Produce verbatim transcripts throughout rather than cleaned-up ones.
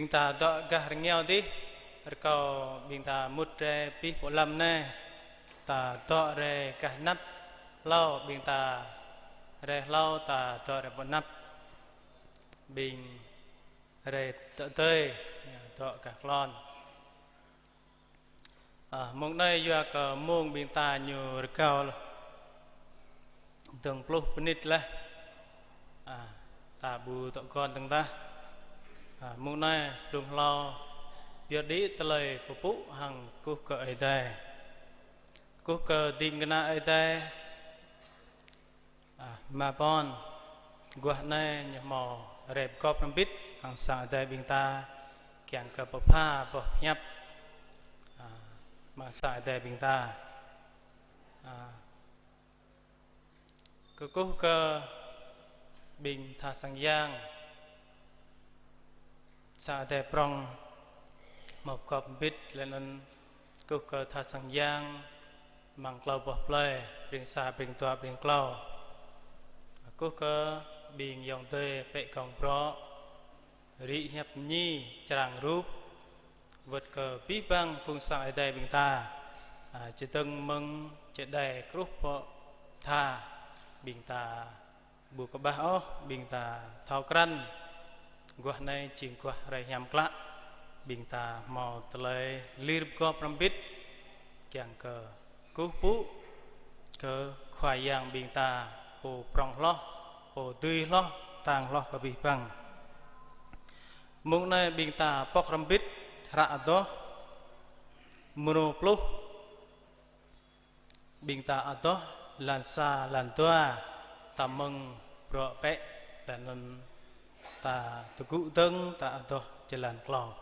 Ƀing ta dŏ gah rơngiao adih, rơkâo ƀing ta mŭt rai pih pô lăm anai, ta dŏ rai gah anăp hlâo, ƀing ta rai hlâo, ta dŏ rai pơ anăp, ƀing rai dŏ adơi, dŏ gah klon. Ơ, mông anai yua kơ mông ƀing ta ñu rơgao dơ̆ng pluh mơnit laih. Ơ, ta ƀu dŏ găn dơ̆ng tah. Ơ, mông anai blung hlâo pơyơr đĭ tơlơi pơpŭ hăng kơkuh kơ Ơi Adai. Kơkuh kơ ding kơna Ơi Adai. Ơ, mă pơn, guah anai ñu hmâo rai pơgop hrŏm hơbĭt hăng sang Ơi Adai ƀing ta, kiăng kơ pơpha boh pơhiăp, ơ, mơ̆ng sang Ơi Adai ƀing ta. Ơ, kơkuh kơ ƀing tha sang yang, sang Ơi Adai prŏng hmâo pơgop hơbĭt, laih anŭn kơkuh kơ tha sang yang amăng klâo boh plơi, Breng Sa, Breng Dua, Breng Klâo. Kơkuh kơ ƀing ayŏng adơi pĕ gong brŏ, rĭ hiăp mơñi, črang rup, wơ̆t kơ abih bang phung sang Ơi Adai ƀing ta, ơ, čơdơ̆ng mơ̆ng čơđai kruh pơtha ƀing ta ƀu kơƀah ôh, ƀing ta thâo krăn guah anai jing guah rai hiam klă, ƀing ta hmâo tơlơi lir pơgop hrŏm hơbĭt, kiăng kơ kơkuh pơpŭ kơ Khua Yang ƀing ta, Pô prŏng hloh, Pô dưi hloh, tang hloh kơ abih bang. Mông anai ƀing ta pŏk hrŏm hơbĭt hră adoh mrô pluh, ƀing ta adoh lan sa lan dua, ta mơ̆ng bruă pĕ, laih anŭn ta tơgŭ dơ̆ng, ta adoh jơlan klâo.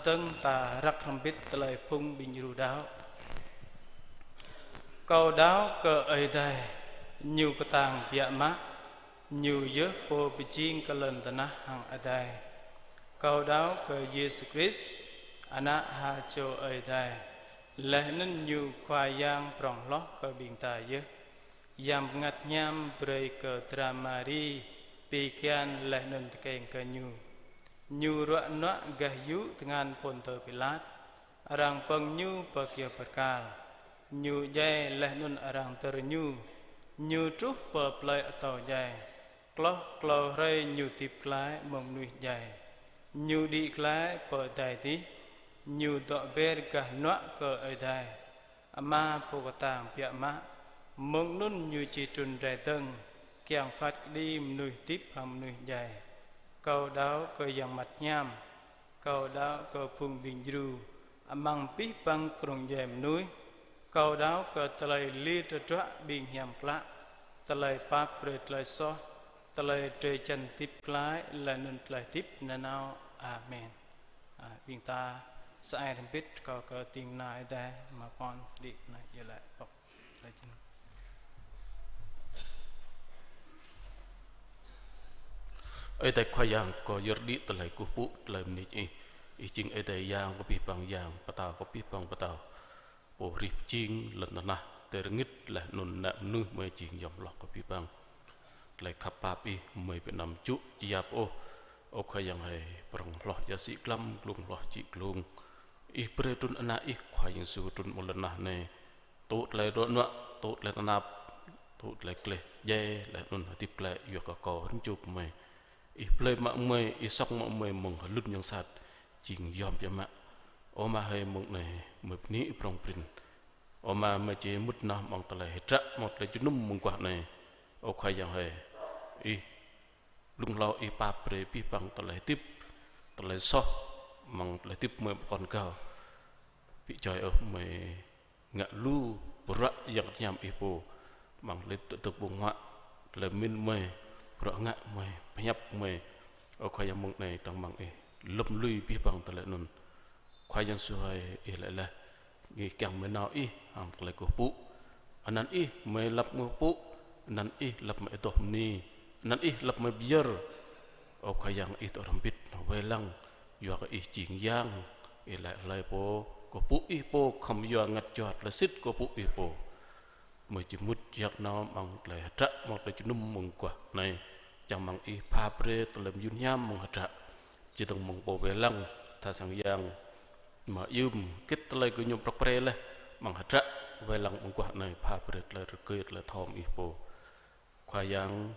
Dơ̆ng ta răk hrŏm hơbĭt tơlơi phung ƀing djru đaŏ. Kâo đaŏ kơ Ơi Adai, Ñu kơtang biă mă, Ñu yơh Pô pơjing kơ lŏn tơnah hăng adai. Kâo đaŏ kơ Yêsu Krist, Ană ha čô Ơi Adai, laih anŭn Ñu Khua Yang prŏng hloh kơ ƀing ta yơh. Yang Bơngăt Hiam brơi kơ dra Mari pi kian laih anŭn tơkeng kơ Ñu. Ñu ruă nuă gah yŭ tơngan Pôntơ Pilat. Arăng pơ̆ng Ñu pơ kơyâo bơrkal. Ñu djai laih anŭn arăng dơr Ñu. Ñu truh pơ plơi atâo djai. Hloh klâo hrơi Ñu hơdip glaĭ mơ̆ng mơnuih djai. Ñu đĭ glaĭ pơ adai adih. Ñu dŏ ber gah hnuă kơ Ơi Adai Ama Pô kơtang biă mă. Mơ̆ng anŭn Ñu či trŭn rai dơ̆ng, kiăng phat kơđi mơnuih hơdip hăng mơnuih djai. Kâo đaŏ kơ Yang Bơngăt Hiam. Kâo đaŏ kơ phung ƀing djru amăng abih bang krông djuai mơnuih. Kâo đaŏ kơ tơlơi lir tơdruă ƀing hiam klă, tơlơi pap brơi tơlơi soh, tơlơi drơi jăn hơdip glaĭ, laih anŭn tơlơi hơdip nanao. Amen. A, ƀing ta sa ai hrŏm hơbĭt, kâo kơ ding kơna Ơi Adai, mă pon, đĭ kơna, iâu laĭ pŏk tơlơi jơnum. Ơi Adai Khua Yang, kâo yơr đĭ tơlơi kơkuh pơpŭ, tơlơi bơni Ih. Ih jing Ơi Adai Yang kơ abih bang yang, Pơtao kơ abih bang pơtao. Pô hrih pơjing lŏn tơnah, tơlơi rơngit laih anŭn ană mơnuih mơi jing yom hloh kơ abih bang. Tơlơi khăp pap Ih mơi ƀu anăm čŭk yap ôh. Ơ Khua Yang hơi, prŏng hloh ia sĭ glăm, glông hloh čĭ glông. Ih brơi trŭn Ană Ih Khua Yang Yêsu trŭn mơ̆ng lŏn tơnah anai. Tŭ tơlơi ruă nuă, tŭ tơlơi tơnap, tŭ tơlơi gleh djai, laih anŭn hơdip glaĭ yua kơ kâo rĭm čô gơmơi. Ih blơi mă mơi, Ih sŏng mă mơi mơ̆ng hlŭn yang sat, jing yom biă mă. Ơ Ama hơi, mơ̆ng anai mơi bơni Ih prŏng prin. Ơ Ama, mơi či mŭt nao mơ̆ng tơlơi hơdră, mơ̆ng tơlơi jơnum mơguah anai. Ơ Khua Yang hơi, Ih blung hlâo Ih pap brơi abih bang tơlơi hơdip, tơlơi soh, mơ̆ng tơlơi hơdip mơi pơkŏn gao. Ƀu djơ̆ ôh mơi ngă lu bruă Yang Bơngăt Hiam Ih pô, mơ̆ng tơlơi tơdơ̆k ƀơ̆ng huă, tơlơi pơmĭn mơi, bruă ngă mơi, pơhiăp mơi. Ơ Khua Yang, mơ̆ng anai tơ̆ng mơ̆ng Ih lŏm lui abih bang tơlơi anŭn. Khua Yang Yêsu hơi, Ih laĭ laih: Ih kiăng mơi nao Ih hăng tơlơi kơkuh pơpŭ. Anăn Ih mơi lăp mơi pơpŭ, anăn Ih lăp mơi adoh bơni, anăn Ih lăp mơi pơyơr. Ơ Khua Yang, Ih dŏ hrŏm hơbĭt nao wai lăng, yua kơ Ih jing Yang. Ih laĭ hlơi pô kơkuh pơpŭ Ih pô, khŏm yua ngăt jua tơlơi sĭt kơkuh pơpŭ Ih pô. Mơi či mŭt jak nao mơ̆ng tơlơi hơdră, mơ̆ng tơlơi jơnum mơguah anai, čang mơ̆ng Ih pha brơi tơlơi mơyun hiam mơ̆ng hơdră. Čơdơ̆ng mơ̆ng pô wai lăng, tha sang yang mă yưm, kĭt tơlơi gơñu prŏk pre laih, mơ̆ng hơdră wai lăng mơguah anai, pha brơi tơlơi rơgơi, tơlơi thom Ih pô. Khua Yang,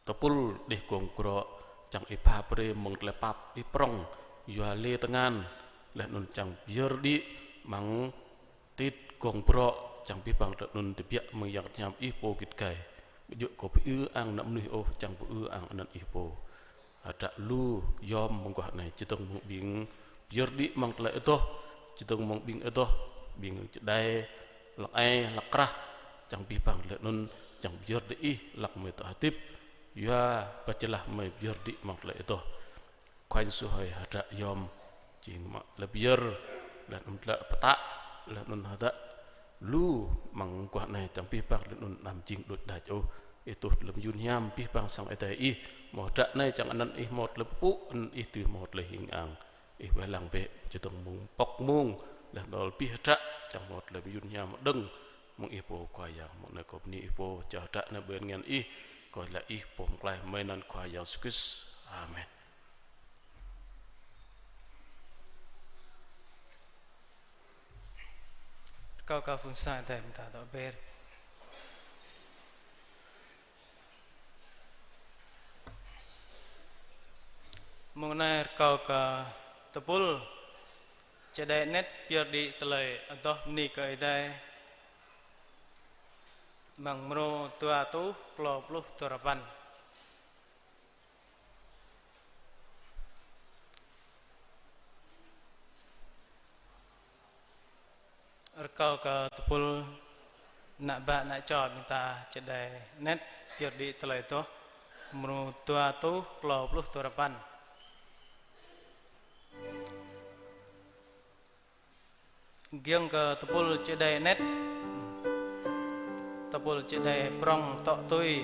tơpul đih gông brŏ, čang Ih pha brơi mơ̆ng tơlơi pap Ih prŏng, yua lê tơngan, laih anŭn čang pơyơr đĭ mơ̆ng tit gông brŏ, čang abih bang tơlơi anŭn tơbiă mơ̆ng Yang Bơngăt Hiam Ih pô git gai. Ƀu djơ̆ kơ pơư ang ană mơnuih ôh, čang pơư ang anăn Ih pô. Hơdră lu yom mơguah anai, čơdơ̆ng mơ̆ng ƀing pơyơr đĭ mơ̆ng tơlơi adoh, čơdơ̆ng mơ̆ng ƀing adoh, ƀing čơđai, hlăk ai, hlăk krah, čang abih bang tơlơi anŭn, čang pơyơr đĭ Ih, hlăk mơi dŏ hơdip, yua pơčơlah mơi pơyơr đĭ mơ̆ng tơlơi adoh. Khua Yang Yêsu hơi, hơdră yom, jing mă tơlơi pơyơr, laih anŭn tơlơi pơtă, laih anŭn hơdră lu mơguah anai, čang abih bang tơlơi anŭn anăm jing đôč đač ôh. Ih tuh tơlơi mơyun hiam abih bang sang Ơi Adai Ih, hmâo hơdră anai čang anăn Ih hmâo tơlơi pơpŭ, anăn Ih dưi hmâo tơlơi hing ang. Ih wai lăng bĕ, čơdơ̆ng mơ̆ng pŏk mông, laih anŭn abih hơdră, čang hmâo tơlơi mơyun hiam hơđơ̆ng mơ̆ng Ih pô Khua Yang. Mơ̆ng anai kâo bơni Ih pô, čang hơdră anai ƀơi anăn Ih, kâo laĭ Ih pô pơklaih mơi anăn Khua Yang Yêsu Krist. Amen. Rơkâo kơ phung sang Ơi Adai ƀing ta dŏ ber. Mông anai rơkâo kơ tơpul čơđai anet pơyơr đĭ tơlơi adoh bơni kơ Ơi Adai, amăng mrô dua rơtuh klâo pluh duarơpăn. Rơkâo kơ tơpul ană bă ană čô ƀing ta čơđai anet pơyơr đĭ tơlơi adoh, mrô dua rơtuh klâo pluh duarơpăn. Giŏng kơ tơpul čơđai anet, tơpul čơđai prŏng tŏ tui.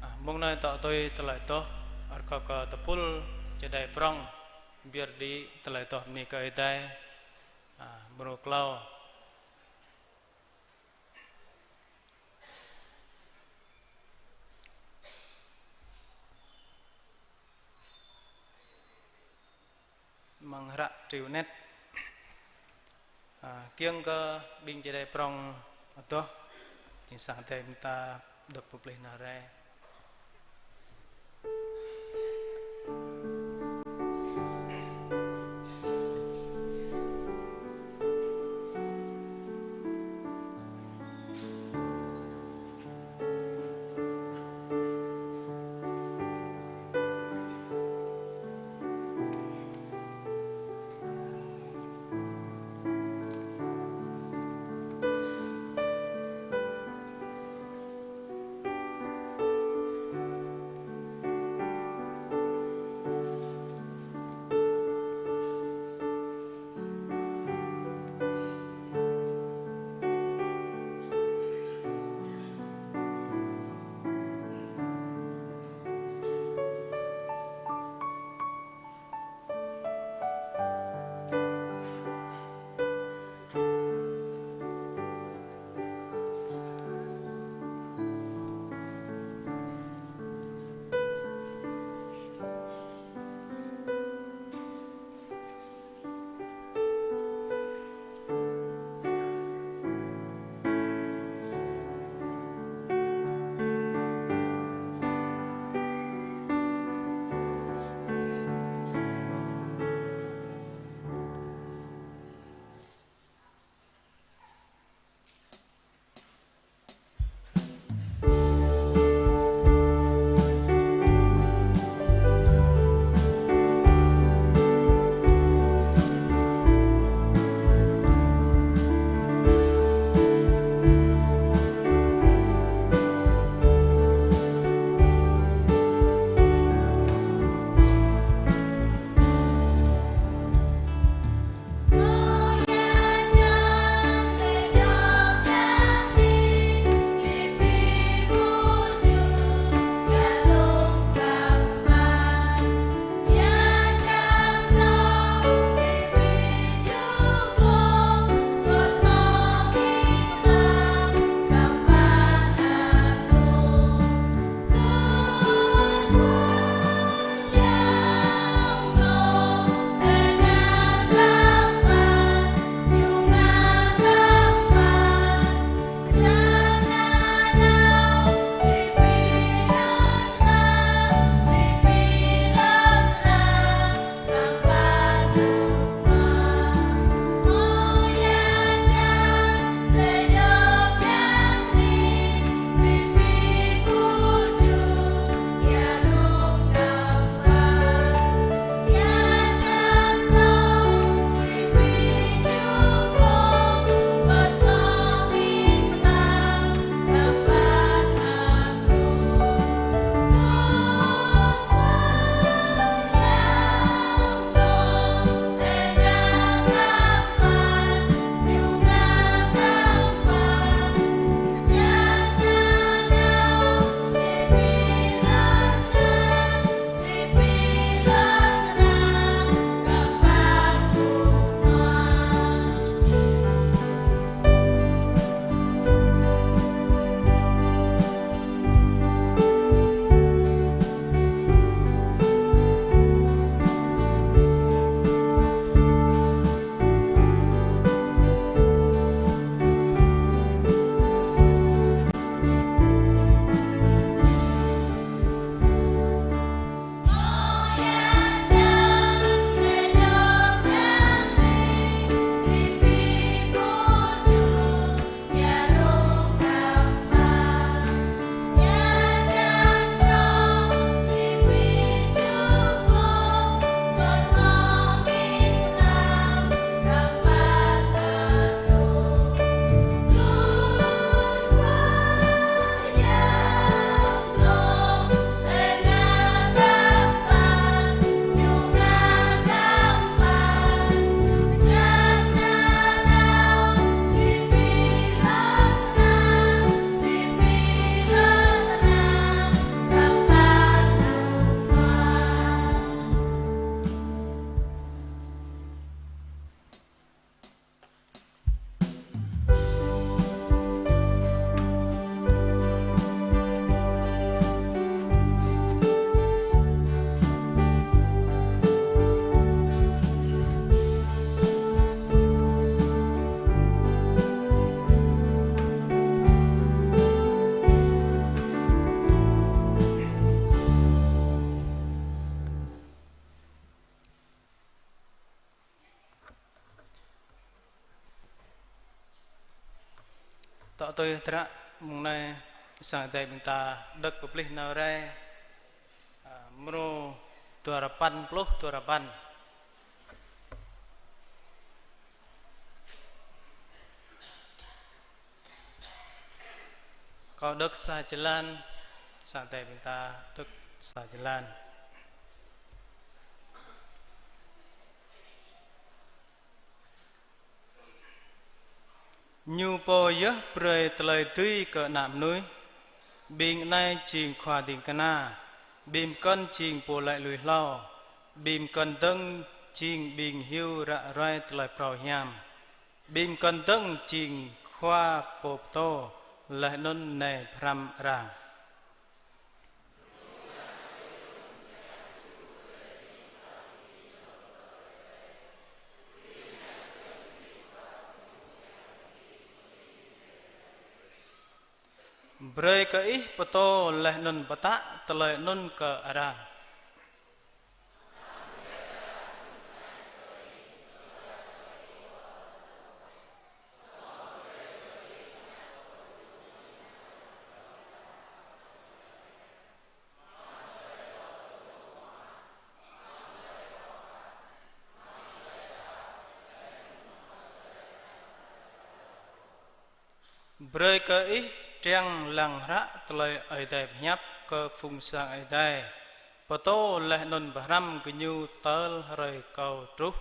Ah, mơ̆ng anai tŏ tui tơlơi adoh, rơkâo kơ tơpul čơđai prŏng, ƀiă đĭ tơlơi adoh bơni kơ Ơi Adai, ah, mrô klâo. amăng hră triu anet. A, kiăng kơ ƀing čơđai prŏng adoh, jing sang Adai mơta dŏ pơplih nao rai. Tŏ tui hơdră mơ̆ng anai, sang Ơi Adai ƀing ta đŏk pơplih nao rai, a, mrô dua rơpăn pluh dua rơpăn. Kâo đŏk sa jơlan, sang Ơi Adai ƀing ta đŏk sa jơlan. Ñu pô yơh brơi tơlơi dưi kơ ană mơnuih. Ƀing anai jing khua ding kơna, ƀing pơkŏn jing pô laĭ lui hlâo, ƀing pơkŏn dơ̆ng jing ƀing hyu ră ruai tơlơi phrâo hiam. Ƀing pơkŏn dơ̆ng jing khua pô pơtô, laih anŭn nai pơhrăm arăng. Brơi kơ ih pơtô laih anŭn pơtă tơlơi anŭn kơ arăng. Brơi kơ ih triăng lăng hră tơlơi Ơi Adai pơhiăp kơ phung sang Ơi Adai, pơtô laih anŭn pơhrăm gơñu tơl hrơi kâo truh.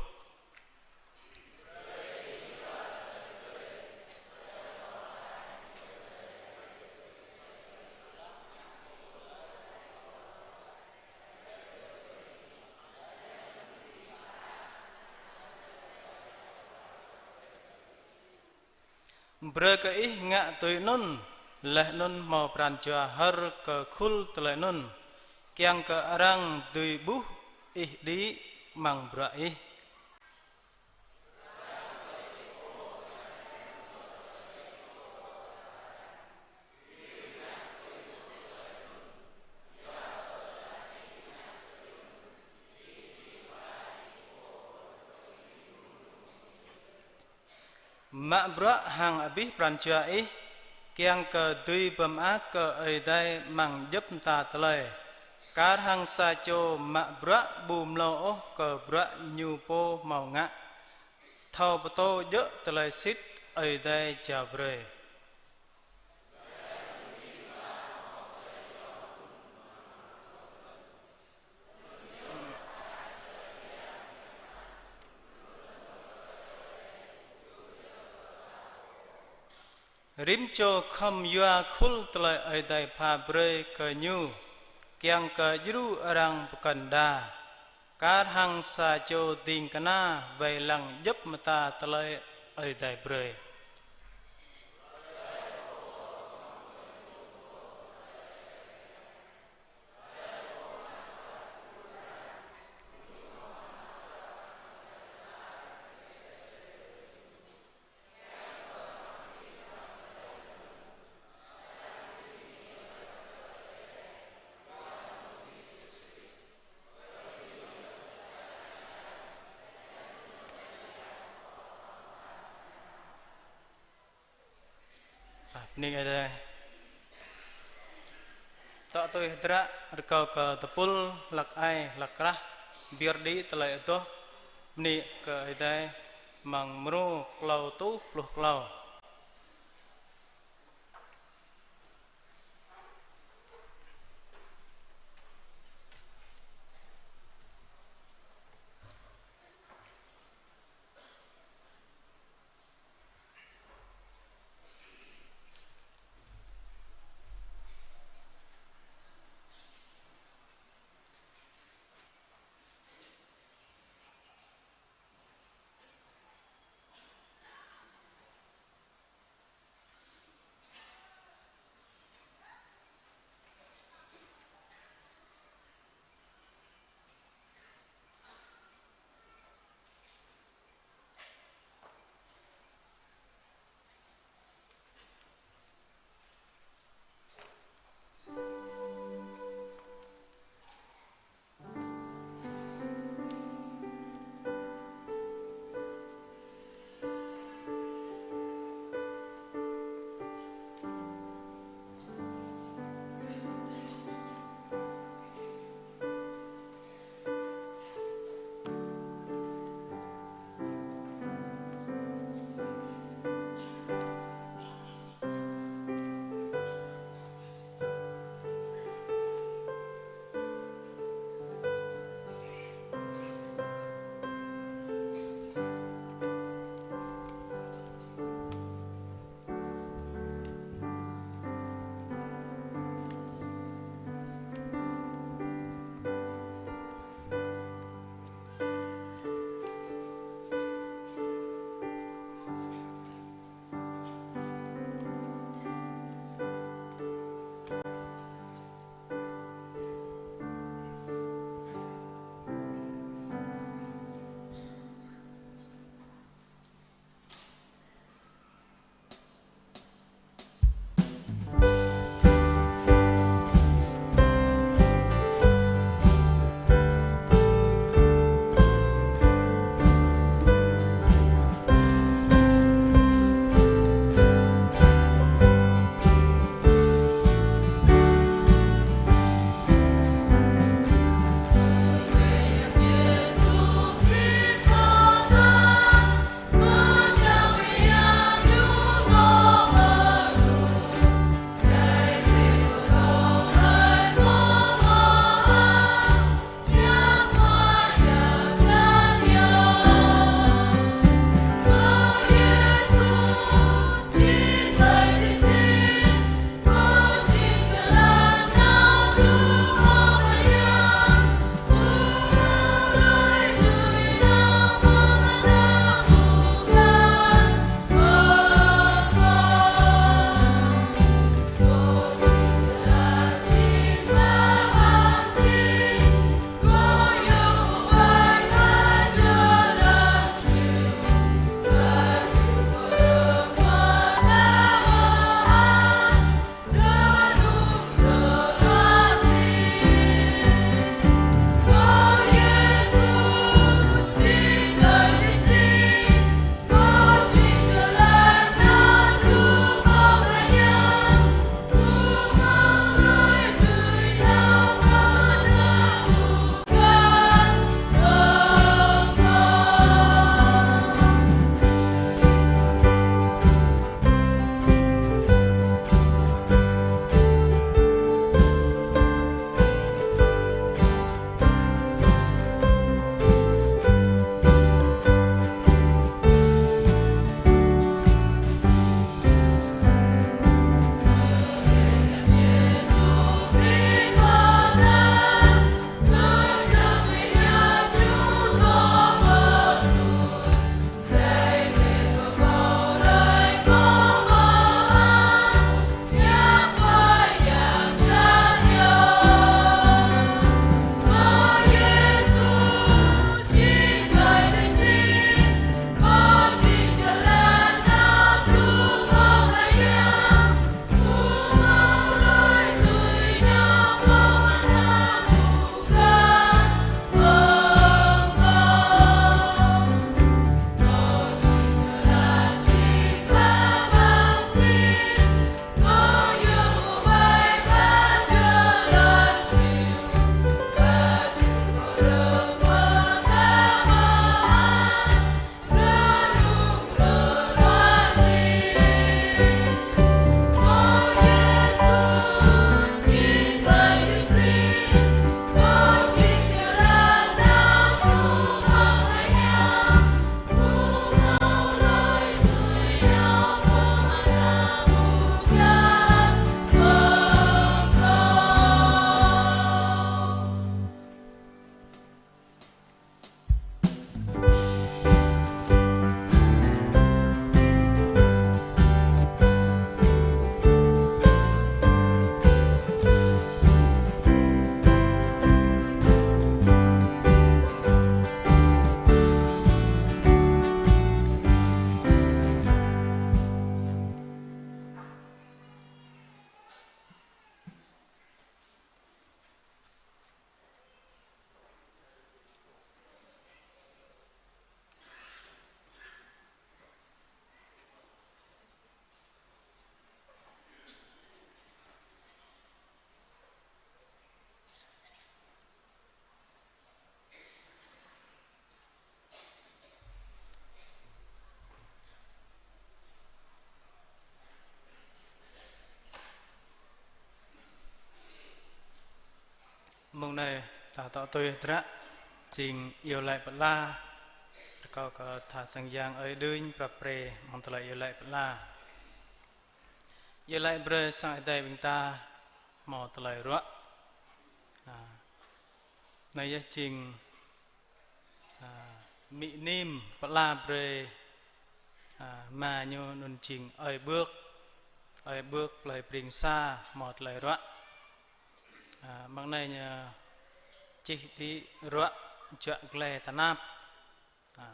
Brơi kơ ih ngă tui anŭn, laih anŭn hmâo pran jua hơr kơ khul tơlơi anŭn, kiăng kơ arăng dưi ƀuh ih đĭ amăng bruă ih. Mă bruă hăng abih pran jua ih, kiăng kơ dưi pơmơak kơ Ơi Adai amăng djŏp mơta tơlơi. Kar hăng sa čô mă bruă ƀu mlâo ôh kơ bruă ñu pô hmâo ngă. Thâo pơtô djơ̆ tơlơi sĭt Ơi Adai jao brơi. Rĭm čô khŏm yua khul tơlơi Ơi Adai pha brơi kơ ñu, kiăng kơ djru arăng pơkŏn đa. Kar hăng sa čô ding kơna wai lăng djŏp mơta tơlơi Ơi Adai brơi. Bơni Ơi Adai. Tŏ tui hơdră rơkâo kơ tơpul hlăk ai hlăk krah, ƀiă đĭ tơlơi adoh bơni kơ Ơi Adai amăng mrô klâo rơtuh pluh klâo. Anai, ta tŏ tui hơdră, jing iâu laĭ pơala, rơkâo kơ tha sang yang Ơi Đưñ prăp pre mơ̆ng tơlơi iâu laĭ pơala. Iâu laĭ brơi sang Ơi Adai ƀing ta hmâo tơlơi ruă. A, anai yơh jing, a, mĭ nim pơala brơi, a, ama ñu anŭn jing Ơi Bưk, Ơi Bưk plơi Pring Sa hmâo tơlơi ruă. A, mơ̆ng anai ñu čih đĭ ruă juă glai tơnap. A,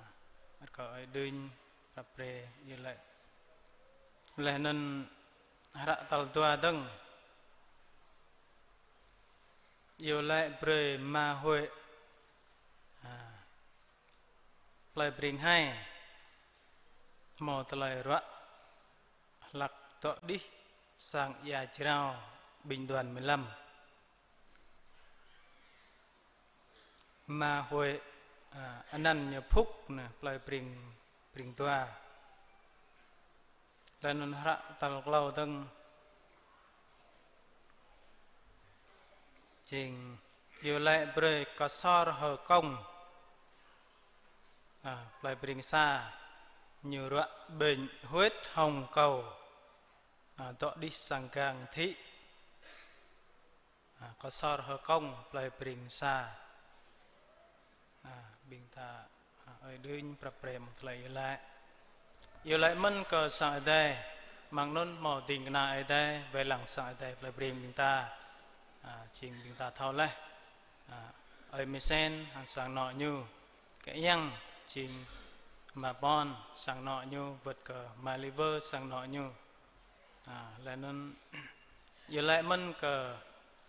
rơkâo Ơi Đưñ prăp pre iâu laĭ. Laih anŭn hră tal dua dơ̆ng. Iâu laĭ brơi ama Huê, a, plơi Pring Hai hmâo tơlơi ruă hlăk dŏ đih sang ia jrao ƀing đoàn mười lăm. Ama Huê, a, anăn ñu Phúc anai, plơi Pring, Pring Dua. Laih anŭn hră tal klâo dơ̆ng jing iâu laĭ brơi Ksor Hơ Kông, a, plơi Pring Sa, ñu ruă ƀêñ huyết hồng cầu, a, dŏ đih sang gang thị. A, Ksor Hơ Kông plơi Pring Sa. A, ƀing ta, a, Ơi Đưñ prăp pre mơ̆ng tơlơi iâu laĭ. Iâu laĭ mơ̆n kơ sang Ơi Adai, mơ̆ng anŭn hmâo ding kơna Ơi Adai wai lăng sang Ơi Adai plơi Pring ƀing ta. A, jing ƀing ta thâo laih. A, Ơi Misen hăng sang anŏ ñu. Kơ Yang jing ama Bon sang anŏ ñu, wơ̆t kơ ama Liver sang anŏ ñu. A, laih anŭn iâu laĭ mơ̆n kơ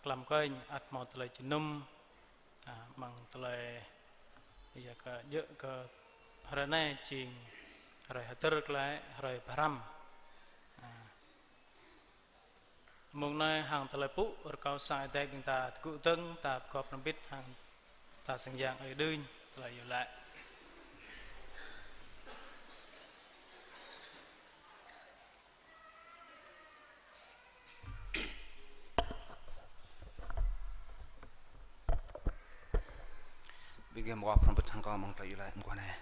Klăm Kơnh ăt hmâo tơlơi jơnum, a, mơ̆ng tơlơi yua kơ djơ̆ kơ hrơi anai jing hrơi hơdơr glaĭ, hrơi pơhrăm. A, mơ̆ng anai hăng tơlơi pŭ rơkâo sang Ơi Adai ƀing ta tơgŭ dơ̆ng, ta pơgop hrŏm hơbĭt hăng tha sang yang Ơi Đưñ, tơlơi iâu laĭ. Ƀing gih mơ̆ hrŏm hơbĭt hăng kâo mơ̆ng tơlơi iâu laĭ mơguah anai.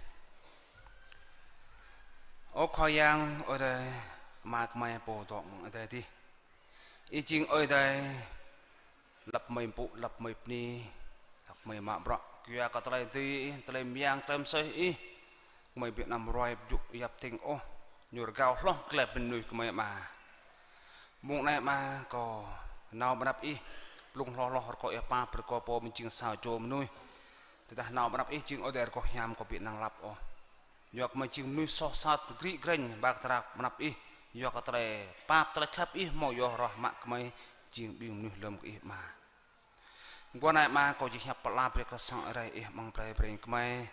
Ơ Khua Yang, Ơi Adai, Ama gơmơi pô dŏ mơ̆ng adai adih. Ih jing Ơi Adai, lăp mơi pŭ, lăp mơi bơni, lăp mơi mă bruă, kyua kơ tơlơi dưi Ih, tơlơi mơyang, tơlơi mơsêh Ih, gơmơi ƀu anăm ruai pơjŭ yap tĭng ôh, ñu rơgao hloh glai ƀing mơnuih gơmơi Ama. Mông anai Ama, kâo nao ƀơi anăp Ih, blung hloh hloh rơkâo Ih pap brơi kâo pô mơ̆ng jing sa čô mơnuih. Tơdah nao ƀơi anăp Ih jing Ơi Adai rơgoh hiam kâo ƀu năng lăp ôh. Yua kơ gơmơi jing mơnuih soh sat, gri greng, ba kơ tơlơi ƀơi anăp Ih, yua kơ tơlơi pap, tơlơi khăp Ih hmâo yua ruah mă gơmơi jing ƀing mơnuih lơ̆m kơ Ih Ama. Mơguah anai Ama, kâo či hiăp pơala brơi kơ sang Ơi Adai Ih amăng plei Breng gơmơi.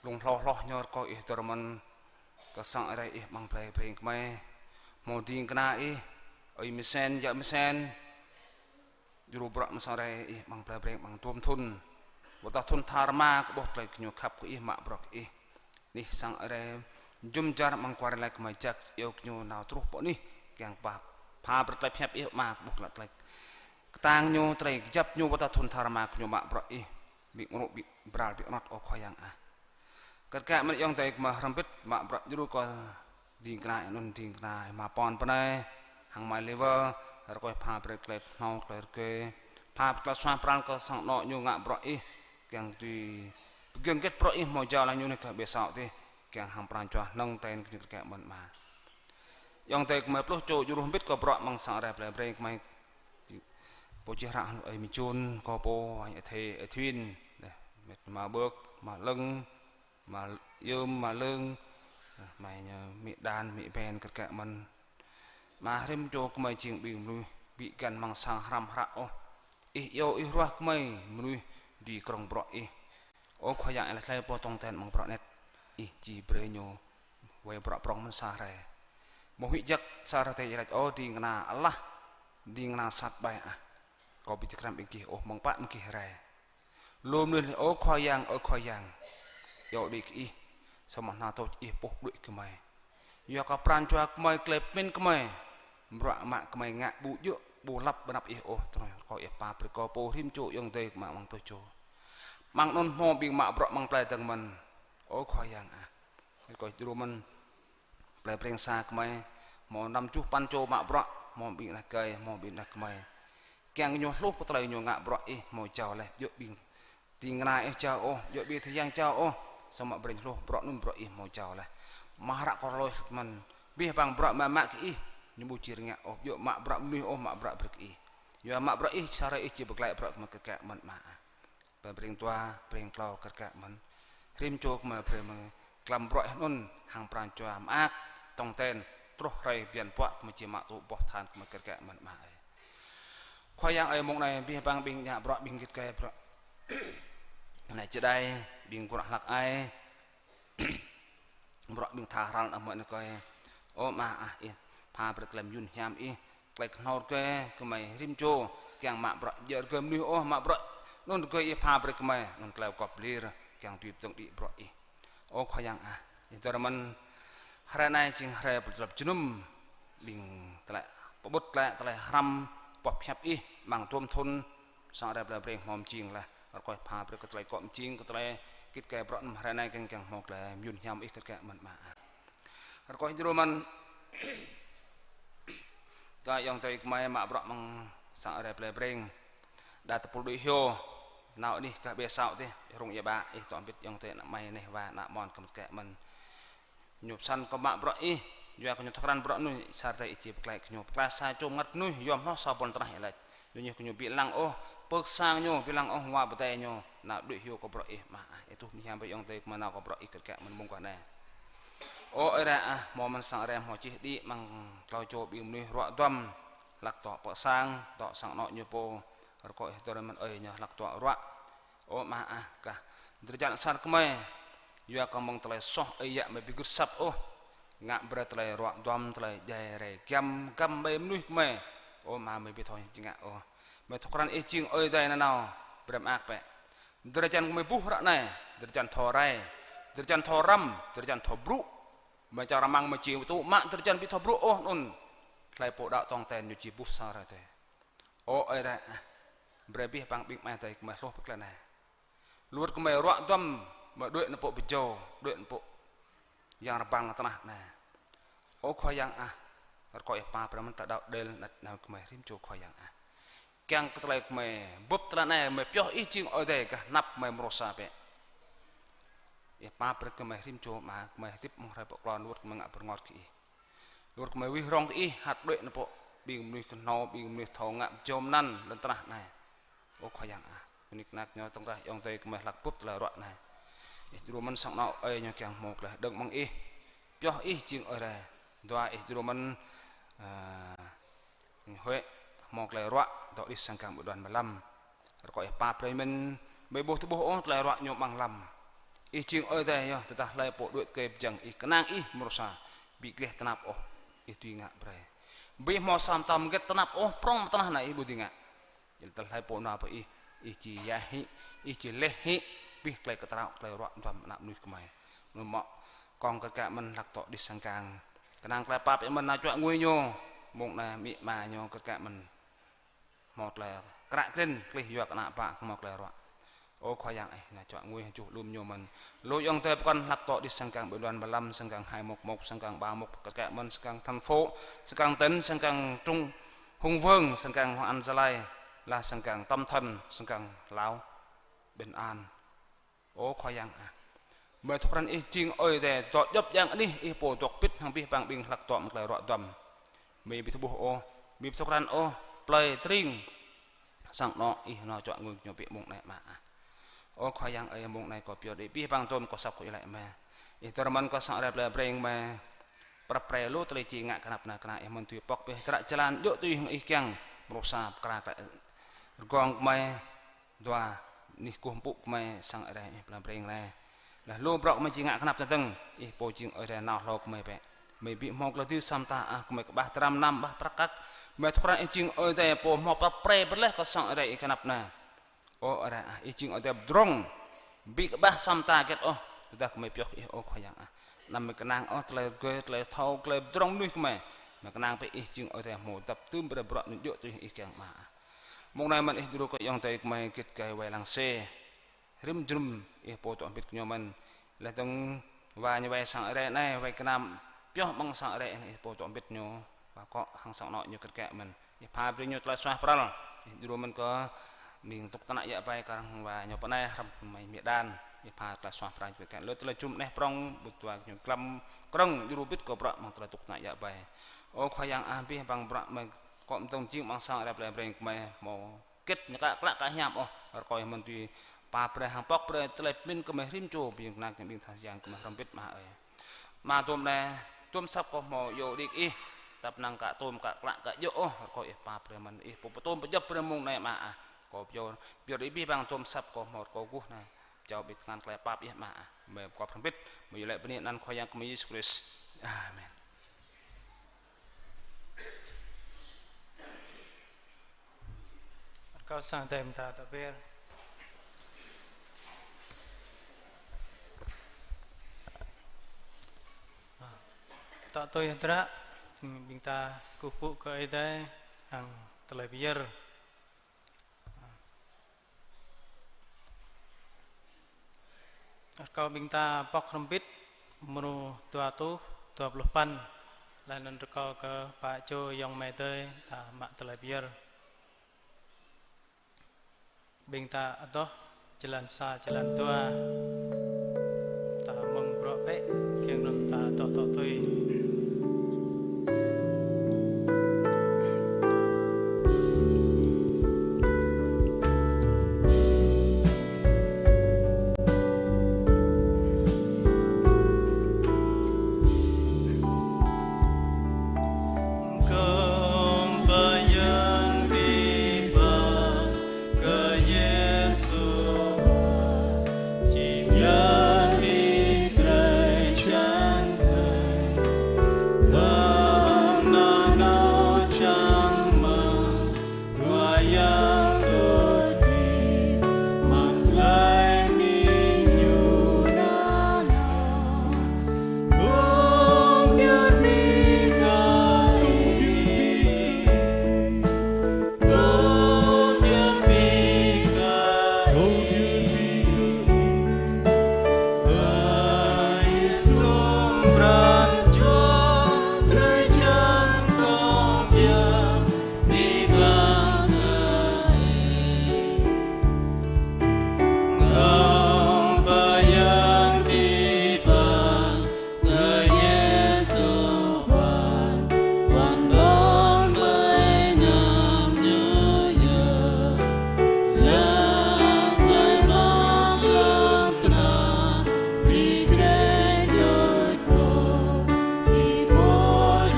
Blung hloh hloh ñu rơkâo Ih dơ̆r mơ̆n kơ sang Ơi Adai Ih amăng plei Breng gơmơi. Hmâo ding kơna Ih, Ơi Misen, yă Misen. Djru bruă mơ̆ng sang Ơi Adai Ih amăng plei Breng amăng duăm thŭn. Wơ̆t tơdah thŭn tha rơma kơ ƀuh tơlơi gơñu khăp kơ Ih, mă bruă kơ Ih. Anih sang Ơi Adai jum dar amăng kual rai laĭ gơmơi jak iâu gơñu nao truh pơ anih kiăng pap. Pha brơi tơlơi pơhiăp Ih Ama kơ ƀuh tơlơi kơtang ñu, tơlơi kơjăp ñu wơ̆t tơdah thŭn tha rơma gơñu mă bruă Ih. Ƀu ngŏ, ƀu bral, ƀu anŏt ôh Khua Yang ah. Kơ kă mơ̆n ayŏng adơi gơmơi hrŏm hơbĭt mă bruă djru kơ ding kơna anŭn, ding kơna Ama Pon pơ anai, hăng Ama Liver, rơkơi pha brơi tơlơi kơhnâo, tơlơi rơgơi, pha brơi tơlơi suaih pran kơ sang anŏ ñu ngă bruă Ih, kiăng tui pơgiŏng hơget bruă Ih hmâo jao laih ñu anih kơ ƀơi asâo adih, kiăng hăng pran jua hnơ̆ng ten kơ ñu kơ kă mơ̆n Ama. Ayŏng adơi gơmơi pluh čô djru hrŏm hơbĭt kơ bruă amăng sang Ơi Adai plei Breng gơmơi. Pô čih hră Ơi Mơjun, kâo pô, Ơi Thê, Ơi Thuyên, dêh, mĕt Ama Bơk, Ama Lơ̆ng, Ama Yơm, Ama Lơ̆ng, mơi ñu, mĭ Đan, mĭ Ben, kơ kă mơ̆n. Ama rĭm čô gơmơi jing ƀing mơnuih ƀu găn amăng sang hrăm hră ôh. Ih iâu, Ih ruah gơmơi mơnuih dưi krong bruă Ih. Ơ Khua Yang, Ih laĭ hlơi pô tong ten amăng bruă anet, Ih či brơi ñu wai bruă prŏng mơ̆n sa hrơi. Mơ̆ huĭ jak sa hrơi tơdơi laĭ: Ơ ding kơna alah, ding kơna sat ƀai ah, kâo ƀu tơkrăm ƀing gih ôh, mơ̆ng pă mơ̆ng gih rai. Lu mơnuih laĭ: Ơ Khua Yang, ơ Khua Yang, iâu đĭ kơ Ih, samơ̆ hơnăl tơl Ih puh đuaĭ gơmơi. Yua kơ pran jua gơmơi, tơlơi pơmĭn gơmơi, bruă mă gơmơi ngă ƀu djơ̆ ƀu lăp ƀơi anăp Ih ôh, tơlơi rơkâo Ih pap brơi kơ pô rĭm čô ayŏng adơi mă amăng pluh čô. Amăng anŭn hmâo ƀing mă bruă amăng plei dơ̆ng mơ̆n. Ơ Khua Yang ah. Rơkâo Ih djru mơ̆n. Plei Breng sa gơmơi, hmâo năm tơjuh păn čô mă bruă, hmâo ƀing ană tơkai, hmâo ƀing ană gơmơi. Kiăng ñu hluh kơ tơlơi ñu ngă bruă Ih hmâo jao laih, djơ̆ ƀing ding kơna Ih jao ôh, djơ̆ ƀing tơyang jao ôh, samơ̆ brơi hluh bruă anŭn bruă Ih hmâo jao laih. Mă hră kơ rơlơi mơ̆n, abih bang bruă mă mă kơ Ih, ñu ƀu či rơngiă ôh, djơ̆ mă bruă mơnuih ôh, mă bruă brơi kơ Ih. Yua mă bruă Ih, sa hrơi Ih či pơglaĭ bruă gơmơi kơ kă mơ̆n mă ah. Plei Breng dua, Breng klâo kơ kă mơ̆n. Rĭm čô gơmơi brơi mơ̆n glăm bruă Ih anŭn hăng pran jua mơak, tong ten, truh hrơi bơyan puă gơmơi či mă tŭ boh than gơmơi kơ kă mơ̆n mă ơi. Khua Yang ơi, mông anai abih bang ƀing ngă bruă, ƀing git gai bruă. Anai čơđai, ƀing gru hlăk ai. Bruă ƀing tha hrăl ană mơnuih anai kơi. Ơ Ama ah, Ih pha brơi tơlơi mơyun hiam Ih, tơlơi kơhnâo rơgơi gơmơi rĭm čô, kiăng mă bruă djơ̆ rơgơi mơnuih ôh, mă bruă anŭn rơgơi Ih pha brơi gơmơi, anŭn tơlơi gop lir, kiăng tui pơdơ̆ng đĭ bruă Ih. Ơ Khua Yang ah, Ih dơ̆r mơ̆n hrơi anai jing hrơi pơdrăp jơnum, ƀing tơlơi pơƀut tơlơi, tơlơi hrăm, boh pơhiăp Ih, amăng tôm thun, sang hrơi plei Breng hmâo mơjing laih, rơkâo Ih pha brơi kơ tơlơi akŏ mơjing, kơ tơlơi git gai bruă anŭn hrơi anai kiăng kiăng hmâo tơlơi mơyun hiam Ih kơ kă mơ̆n mă ah. Rơkâo Ih djru mơ̆n. Tơlơi ayŏng adơi gơmơi mă bruă amăng sang hrơi plei Breng. Đa tơpul đuaĭ hyu, nao anih gah ƀe sao tih, rŭng ia ƀă, ih dŏ hơbĭt ayŏng adơi ană amai neh wa ană amôn kơ mơ̆n kă mơ̆n. Ñu pơsăn kơ mă bruă ih, yua kơ ñu thâo krăn bruă mơnuih, sa hrơi ih či pơklaih kơ ñu. Pơklaih sa čô mơngăt mơnuih, yom hloh sa ƀôn tơnah ih laĭ. Ñu ñu kơ ñu ƀu lăng ôh, pơ̆k sang ñu, ƀu lăng ôh wa pơdai ñu, nao đuaĭ hyu kơ bruă ih mă ah. Ih tuh mơhiam brơi ayŏng adơi kơ mơnao kơ bruă ih kơ kă mơ̆n mông kơ anai. Ơ Ơi Adai ah, hmâo mơ̆n sang Ơi Adai hmâo čih đĭ amăng klâo čô ƀing mơnuih ruă duăm, hlak dŏ pơ sang, dŏ sang anŏ ñu pô, rơkâo ih dơ̆r mơ̆n ơi ñu hlak dŏ ruă. Ơ Ama ah, kah drơi jan asar gơmơi, yua kơ mơ̆ng tơlơi soh ơi yă mơi ƀu gưt asăp ôh, ngă brơi tơlơi ruă duăm, tơlơi djai rai giăm găm ƀơi mơnuih gơmơi. Ơ Ama, mơi ƀu thâo či ngă ôh. Mơi thâo krăn ih jing Ơi Adai nanao, brơi mơak bĕ. Drơi jan gơmơi ƀuh ră anai, drơi jan thâo rai, drơi jan thâo răm, drơi jan thâo brŭ. Mơi čar amăng mơi či tŭ mă drơi jan ƀu thâo brŭ ôh anŭn. Hlơi pô đaŏ tong ten ñu či ƀuh sa hrơi tơi. Ơ Ơi Adai ah, brơi abih bang ƀing amai adơi gơmơi hluh pơ tơlơi anai. Lu wơ̆t gơmơi ruă duăm, mơi đuaĭ nao pơ pơjâo, đuaĭ nao pơ yang rơbang lŏn tơnah anai. Ơ Khua Yang ah, rơkâo ih pap brơi mơ̆n ta đaŏ đel nao gơmơi rĭm čô Khua Yang ah. Kiăng kơ tơlơi gơmơi bưp tơlơi anai, mơi pioh ih jing Ơi Adai gah anăp mơi mrô sa bĕ. Ih pap brơi gơmơi rĭm čô mă, gơmơi hơdip amăng hrơi pơklŏn, lu wơ̆t gơmơi ngă bơrơngot kơ ih. Lu wơ̆t gơmơi wih rŏng kơ ih, hăt đuaĭ nao pơ ƀing mơnuih kơhnâo, ƀing mơnuih thâo ngă pơjâo mơnăn lŏn tơnah anai. Ơ Khua Yang ah, bơni kơnăk ñu tơ̆ng rah ayŏng adơi gơmơi hlak bưp tơlơi ruă anai. Ih djru mơ̆n sang anŏ ơi ñu kiăng hmâo tơlơi hơđơ̆ng mơ̆ng ih. Pioh ih jing Ơi Adai. Dua ih djru mơ̆n, ah, Huế hmâo tơlơi ruă, dŏ đih sang gang ƀơi đoàn mười lăm. Rơkâo ih pap brơi mơ̆n, mơi ƀu tơƀuh ôh tơlơi ruă ñu amăng lăm. Ih jing Ơi Adai yơh, tơdah hlơi pô đuaĭ tơkai pơjing ih, kơnang ih mrô sa, ƀu gleh tơnap ôh, ih dưi ngă brơi. Ƀu hmâo sa mơta mơgĕt tơnap ôh, prŏng mơ̆ng tơnah anai ih ƀu dưi ngă. Yua dah hlơi pô nao pơ ih, ih či yah hĭ, ih či leh hĭ, abih tơlơi kơtrâo, tơlơi ruă duăm ană mơnuih gơmơi. Mơ̆n mơ̆ kông kơ kă mơ̆n hlak dŏ đih sang gang. Kơnang tơlơi pap ih mơ̆n nao čuă ngui ñu, mông anai amĭ ama ñu kơ kă mơ̆n hmâo tơlơi kră krin, klih yua kơ ană bă hmâo tơlơi ruă. Ơ Khua Yang ơi, nao čuă ngui hơjuh alum ñu mơ̆n. Lu ayŏng adơi pơkŏn hlak dŏ đih sang gang ƀơi đoàn mười lăm, sang gang hai một một, sang gang ba một kơ kă mơ̆n, sang gang thành phố, sang gang tỉnh, sang gang trung, hùng vương, sang gang Hội An Gia Lai, lah sang gang tâm thần, sang gang Lao, Bình An. Ơ Khua Yang ah, mơi thâo krăn ih jing Ơi Adai dŏ djŏp djang anih, ih pô dŏ pĭt hăng abih bang ƀing hlak dŏ amăng tơlơi ruă duăm. Mơi ƀu tơƀuh ôh, mơi ƀu thâo krăn ôh, plơi tring sang anŏ ih nao čuă ngui ñu bĕ mông anai mă ah. Ơ Khua Yang ơi, mông anai kâo pioh đĭ abih bang tôm kâo sŏk kơ ih laĭ mơi. Ih dơ̆r mơ̆n kơ sang rai plei Breng mơi. Prăp pre lu tơlơi či ngă kơnăp anai kơnang ih mơ̆n tui pŏk pioh hră jơlan djơ̆ tui hăng ih kiăng mrô sa pơkra kơ rơgong gơmơi. Dua, anih kơkuh pơpŭ gơmơi sang Ơi Adai ih plei Breng anai. Lah lu bruă gơmơi či ngă kơnăp tơdơ̆ng, ih pô jing Ơi Adai nao hlâo gơmơi bĕ. Mơi ƀu hmâo tơlơi dưi sa mơta ah, gơmơi kơƀah dram năm ƀah prăk kăk. Mơi thâo krăn ih jing Ơi Adai pô hmâo prăp pre pơleh kơ sang Ơi Adai ih kơnăp anai. Ơ Ơi Adai ah, ih jing Ơi Adai pơdrŏng. Ƀu kơƀah sa mơta hơget ôh, tơdah gơmơi pioh ih ơ Khua Yang ah. Anăm mơi kơnang ôh tơlơi rơgơi, tơlơi thâo, tơlơi pơdrŏng mơnuih gơmơi. Mơ̆ng kơnang pĕ Ih jing Ơi Adai hmâo dăp tŭm brơi bruă ñu djơ̆ tui Ih kiăng mă. Mông anai mơ̆n Ih djru kơ ayŏng adơi gơmơi git gai wai lăng sĕ. Rĭm jơnum Ih pô dŏ hơbĭt kơ ñu mơ̆n. Laih dơ̆ng wa ñu wai sang rai anai, wai gơnam pioh amăng sang rai anai Ih pô dŏ hơbĭt ñu. Wa akŏ hăng sang anŏ ñu kơt kĕ mơ̆n. Ih pha brơi ñu tơlơi suaih pral. Ih djru mơ̆n kơ ƀing tŭk tơnă yă bai kar hăng wa ñu pơ anai hrăm mơi mia đan. Ih pha tơlơi suaih pral kơ kĕ. Lơ tơlơi jum anai prŏng ƀu dua ñu glăm krŏng djru bit kơ bruă amăng tơlơi tŭk tơnă yă bai. Ơ Khua Yang ah, abih bang bruă mơi akŏ mơ̆ng tơ̆ng jing amăng sang rai plei Breng kơ mơi hmâo git ñu ka klă ka hiam ôh, rơkâo mơ̆n tui pap brơi hăng pŏk brơi tơlơi pơmĭn kơ mơi rĭm čô ƀing kơnang ƀing tha yang kơ mơi hrŏm bit mă ơi. Mă tôm anai, tôm asăp kâo hmâo iâu đĭ kơ Ih, tăp năng ka tôm ka klă ka djơ̆ ôh, rơkâo Ih pap brơi mơ̆n Ih pô pơtôm pơjăp brơi mông anai mă ah. Kâo pơyơr, pơyơr abih bang tôm asăp kâo hmâo rơkâo guh anai. Pơjao ƀing tơngan tơlơi pap Ih mă ah. Mơi pơkŏp hrŏm bit, mơi iâu laĭ bơni anăn Khua Yang kơ mơi Yêsu Krist. Amen. Rơkâo sang Ơi Adai mơta tơbiă. Tŏ tui hơdră, ƀing ta kơkuh pơpŭ kơ Ơi Adai hăng tơlơi pơyơr. Rơkâo ƀing ta pŏk hrŏm bit mrô dua rơtuh dua pluh păn, laih anŭn rơkâo kơ pă čô ayŏng amai adơi ta mă tơlơi pơyơr. Ƀing ta adoh jơlan sa, jơlan dua. Ta mơ̆ng bruă bĕ, kiăng anŭn ta adoh tŏ tui. Kông pơyơr abih bang kơ Yêsu, jing yơh Ih drơi jăn tơlơi, kông nanao čang mơ̆ng Khua Yang đôč hĭ, mă tơlơi mĭn Ñu nanao. Kông pơyơr abih bang kơ Ih. Kông pơyơr abih bang kơ Ih. Ơi Yêsu pran jua drơi jăn kông pơyơr abih bang kơ Ih. Kông pơyơr abih bang kơ Yêsu pran, pran dơ̆ng ƀơi anăn Ñu yơh. Lăng tơlơi mơak lăng tơnap, Ih drơi đôč kơ, Ih pô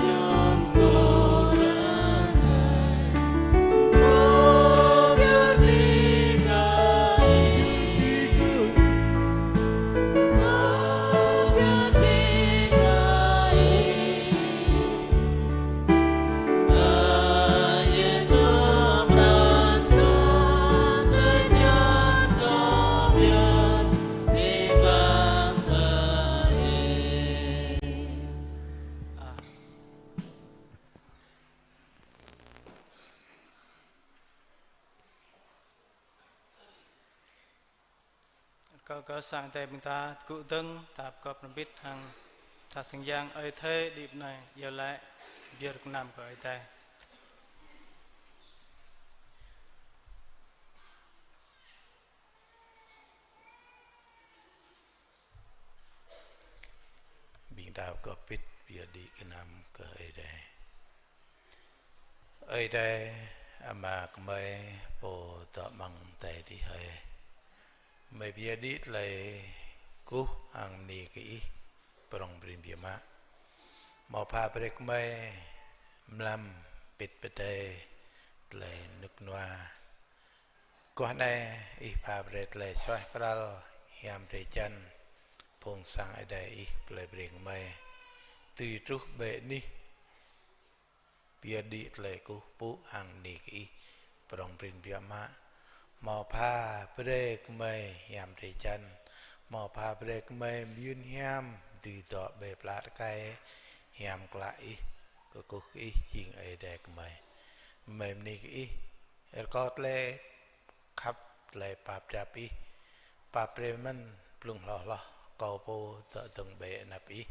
čơm kơ ră anai. Rơkâo kơ sang Ơi Adai ƀing ta tơgŭ dơ̆ng, ta pơkŏp hrŏm bit hăng tha sang yang Ơi Thê đĭ pơ anai, iâu laĭ pơyơr gơnam kơ Ơi Adai. Ƀing ta pơkŏp bit pơyơr đĭ gơnam kơ Ơi Adai. Ơi Adai, Ama gơmơi pô dŏ amăng adai adih hơi. Gơmơi pơyơr đĭ tơlơi kơkuh hăng bơni kơ Ih prŏng prin biă mă. Hmâo pha brơi kơ gơmơi mlam pĭt pơdơi tơlơi rơnŭk rơnua. Guah anai Ih pha brơi tơlơi suaih pral hiam drơi jăn phung sang Ơi Adai Ih plơi Breng gơmơi dưi truh ƀơi anih pơyơr đĭ tơlơi kơkuh pơpŭ hăng bơni kơ Ih prŏng prin biă mă. Hmâo pha brơi kơ gơmơi hiam drơi jăn, hmâo pha brơi kơ gơmơi mơyŭn hiam dưi dŏ ƀơi pla tơkai hiam klă Ih. kơkuh kơ Ih jing Ơi Adai gơmơi. Gơmơi bơni kơ Ih, rơkâo tơlơi khăp, tơlơi pap drap Ih, pap brơi mơ̆n blung hloh hloh, kâo pô dŏ dơ̆ng ƀơi anăp Ih,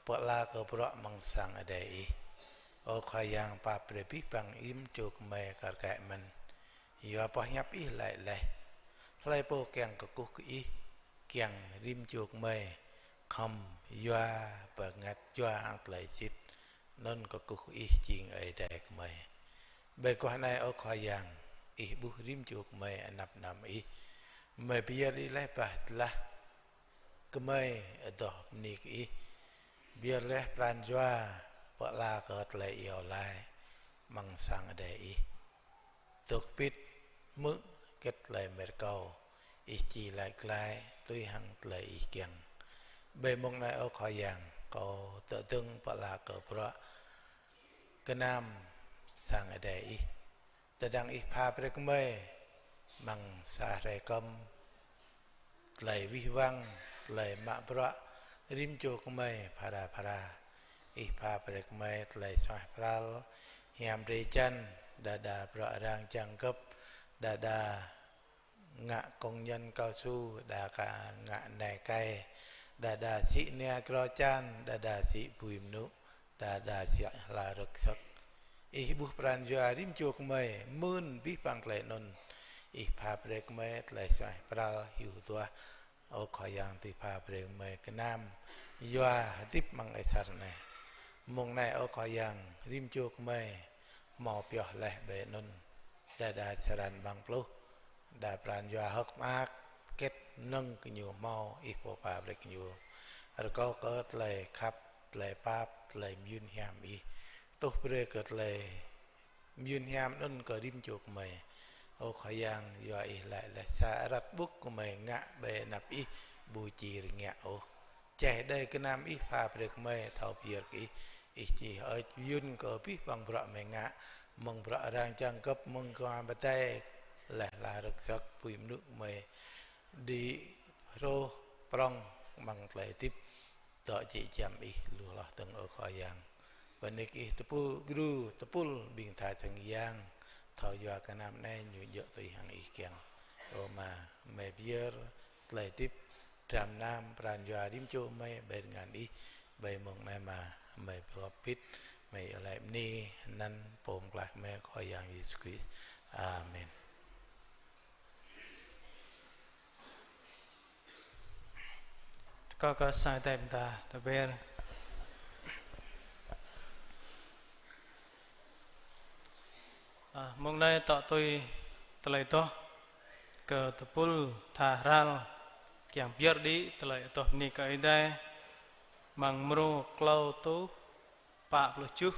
pơala kơ bruă amăng sang adai Ih. Ơ Khua Yang, pap brơi abih bang rĭm čô gơmơi kar kaĭ mơ̆n. Yua boh hiăp Ih laĭ laih: Hlơi pô kiăng kơkuh kơ Ih, kiăng rĭm čô gơmơi khŏm yua bơngăt, yua hăng tơlơi sĭt, anŭn kơkuh kơ Ih jing Ơi Adai gơmơi. Ƀơi guah anai, ơ Khua Yang, Ih ƀuh rĭm čô gơmơi anăp anăm Ih. Gơmơi pơyơr laih bah tơlah gơmơi adoh bơni kơ Ih. Pơyơr laih pran jua pơala kơ tơlơi iâu laĭ amăng sang adai Ih. Dŏ hơbĭt hmư̆ hơget tơlơi gơmơi rơkâo, Ih či laĭ glaĭ tui hăng tơlơi Ih kiăng. Ƀơi mông anai, ơ Khua Yang, kâo dŏ dơ̆ng pơala kơ bruă gơnam sang adai Ih. Tơdang Ih pha brơi kơ gơmơi amăng sa hrơi kơm, tơlơi wih wăng, tơlơi mă bruă rĭm čô gơmơi phara phara. Ih pha brơi kơ gơmơi tơlơi suaih pral, hiam drơi jăn, đơđa bruă arăng čang gơ̆p, đơđa ngă công nhân cao su, đơđa ngă nai kai, đơđa sĭ nia grô čan, đơđa sĭ bui mơnŭ, đơđa sĭ hla rơ̆k sơ̆k. Ih ƀuh pran jua rĭm čô gơmơi, mơ̆n abih bang tơlơi anŭn. Ih pha brơi kơ gơmơi tơlơi suaih pral hyu duah. Ơ Khua Yang, tui pha brơi kơ gơmơi gơnam yua hơdip amăng asar anai. Mông anai, ơ Khua Yang, rĭm čô gơmơi hmâo pioh laih ƀơi anŭn. Đơđa črăn amăng pluh, đa pran jua hơ̆k mơak, hơget mơnơ̆ng gơñu hmâo, Ih pô pha brơi kơ gơñu. Rơkâo kơ tơlơi khăp, tơlơi pap, tơlơi mơyŭn hiam Ih. Tuh brơi kơ tơlơi mơyŭn hiam anŭn kơ rĭm čô gơmơi. Ơ Khua Yang, yua Ih laĭ laih: Sa arăt ƀŭk gơmơi ngă ƀơi anăp Ih ƀu či rơngiă ôh. Čeh đơi gơnam Ih pha brơi kơ gơmơi thâo pơyơr kơ Ih. Ih či hơơč mơyŭn kơ abih bang bruă gơmơi ngă, mơ̆ng bruă arăng čang gơ̆p, mơ̆ng gơmơi pơdai, laih hla rơ̆k sơ̆k, bui mơnŭ gơmơi đĭ hroh prŏng amăng tơlơi hơdip dŏ jĕ giăm Ih lu hloh dơ̆ng, ơ Khua Yang. Bơni kơ Ih tơpul gru, tơpul ƀing tha sang yang, thâo yua gơnam anai ñu djơ̆ tui hăng Ih kiăng. Ơ Ama, gơmơi pơyơr tơlơi hơdip, dram nam, pran jua rĭm čô gơmơi ƀơi rơngan Ih, ƀơi mông anai mơ̆n, gơmơi pơhơbĭt, gơmơi iâu laĭ bơni anăn Pô Pơklaih gơmơi Khua Yang Yêsu Krist. Amen. Rơkâo kơ sang Ơi Adai ƀing ta tơber. Ơ, mông anai dŏ tui tơlơi adoh kơ tơpul tha hral kiăng pơyơr đĭ tơlơi adoh bơni kơ Ơi Adai amăng mrô klâo rơtuh pă pluh tơjuh.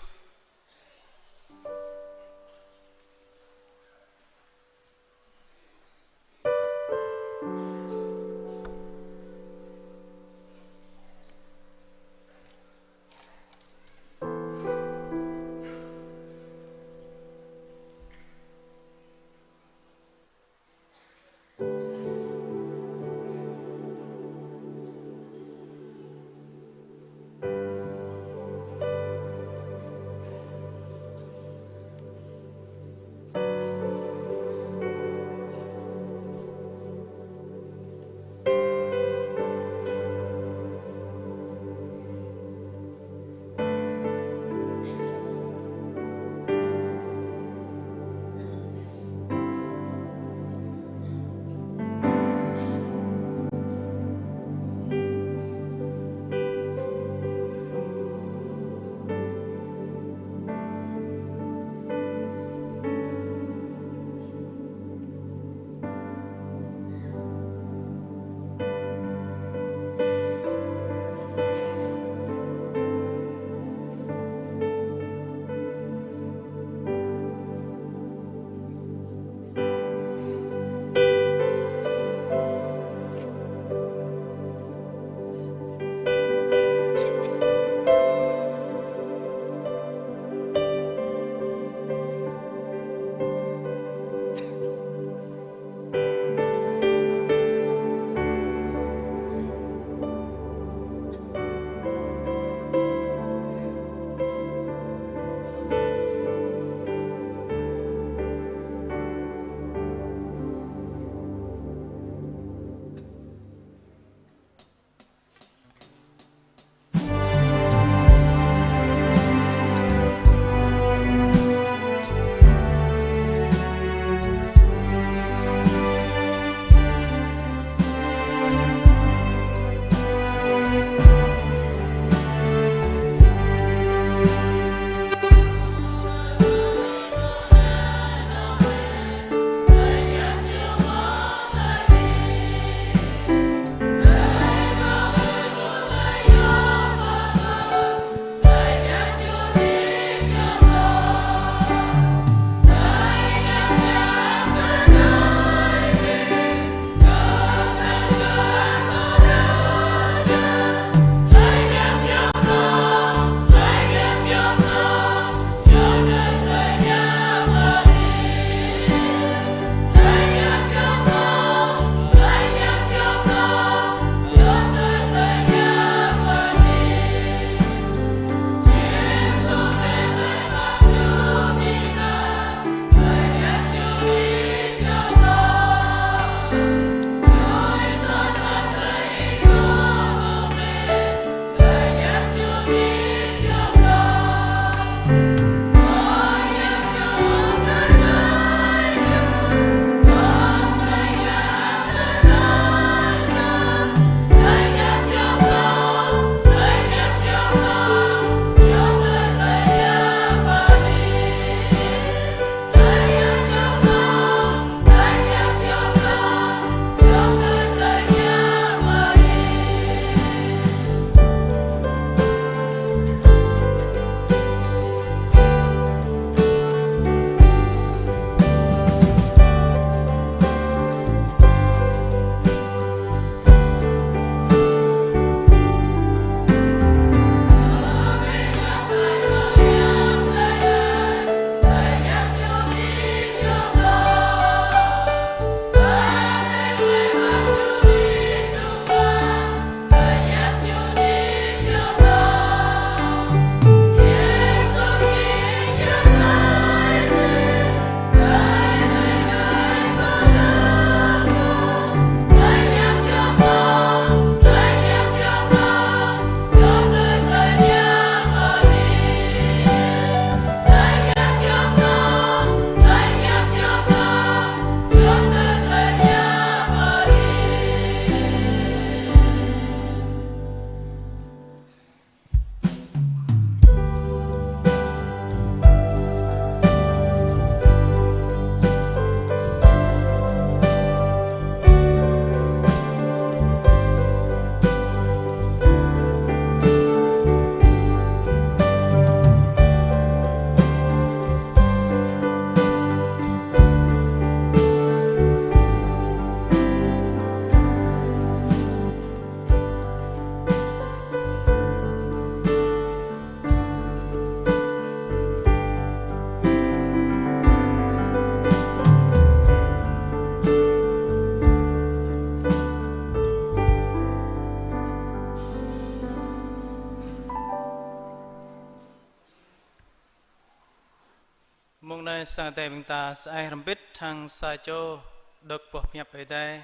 Anai sang Ơi Adai ƀing ta sơai hrŏm hơbĭt hăng sa čô đŏk boh pơhiăp Ơi Adai.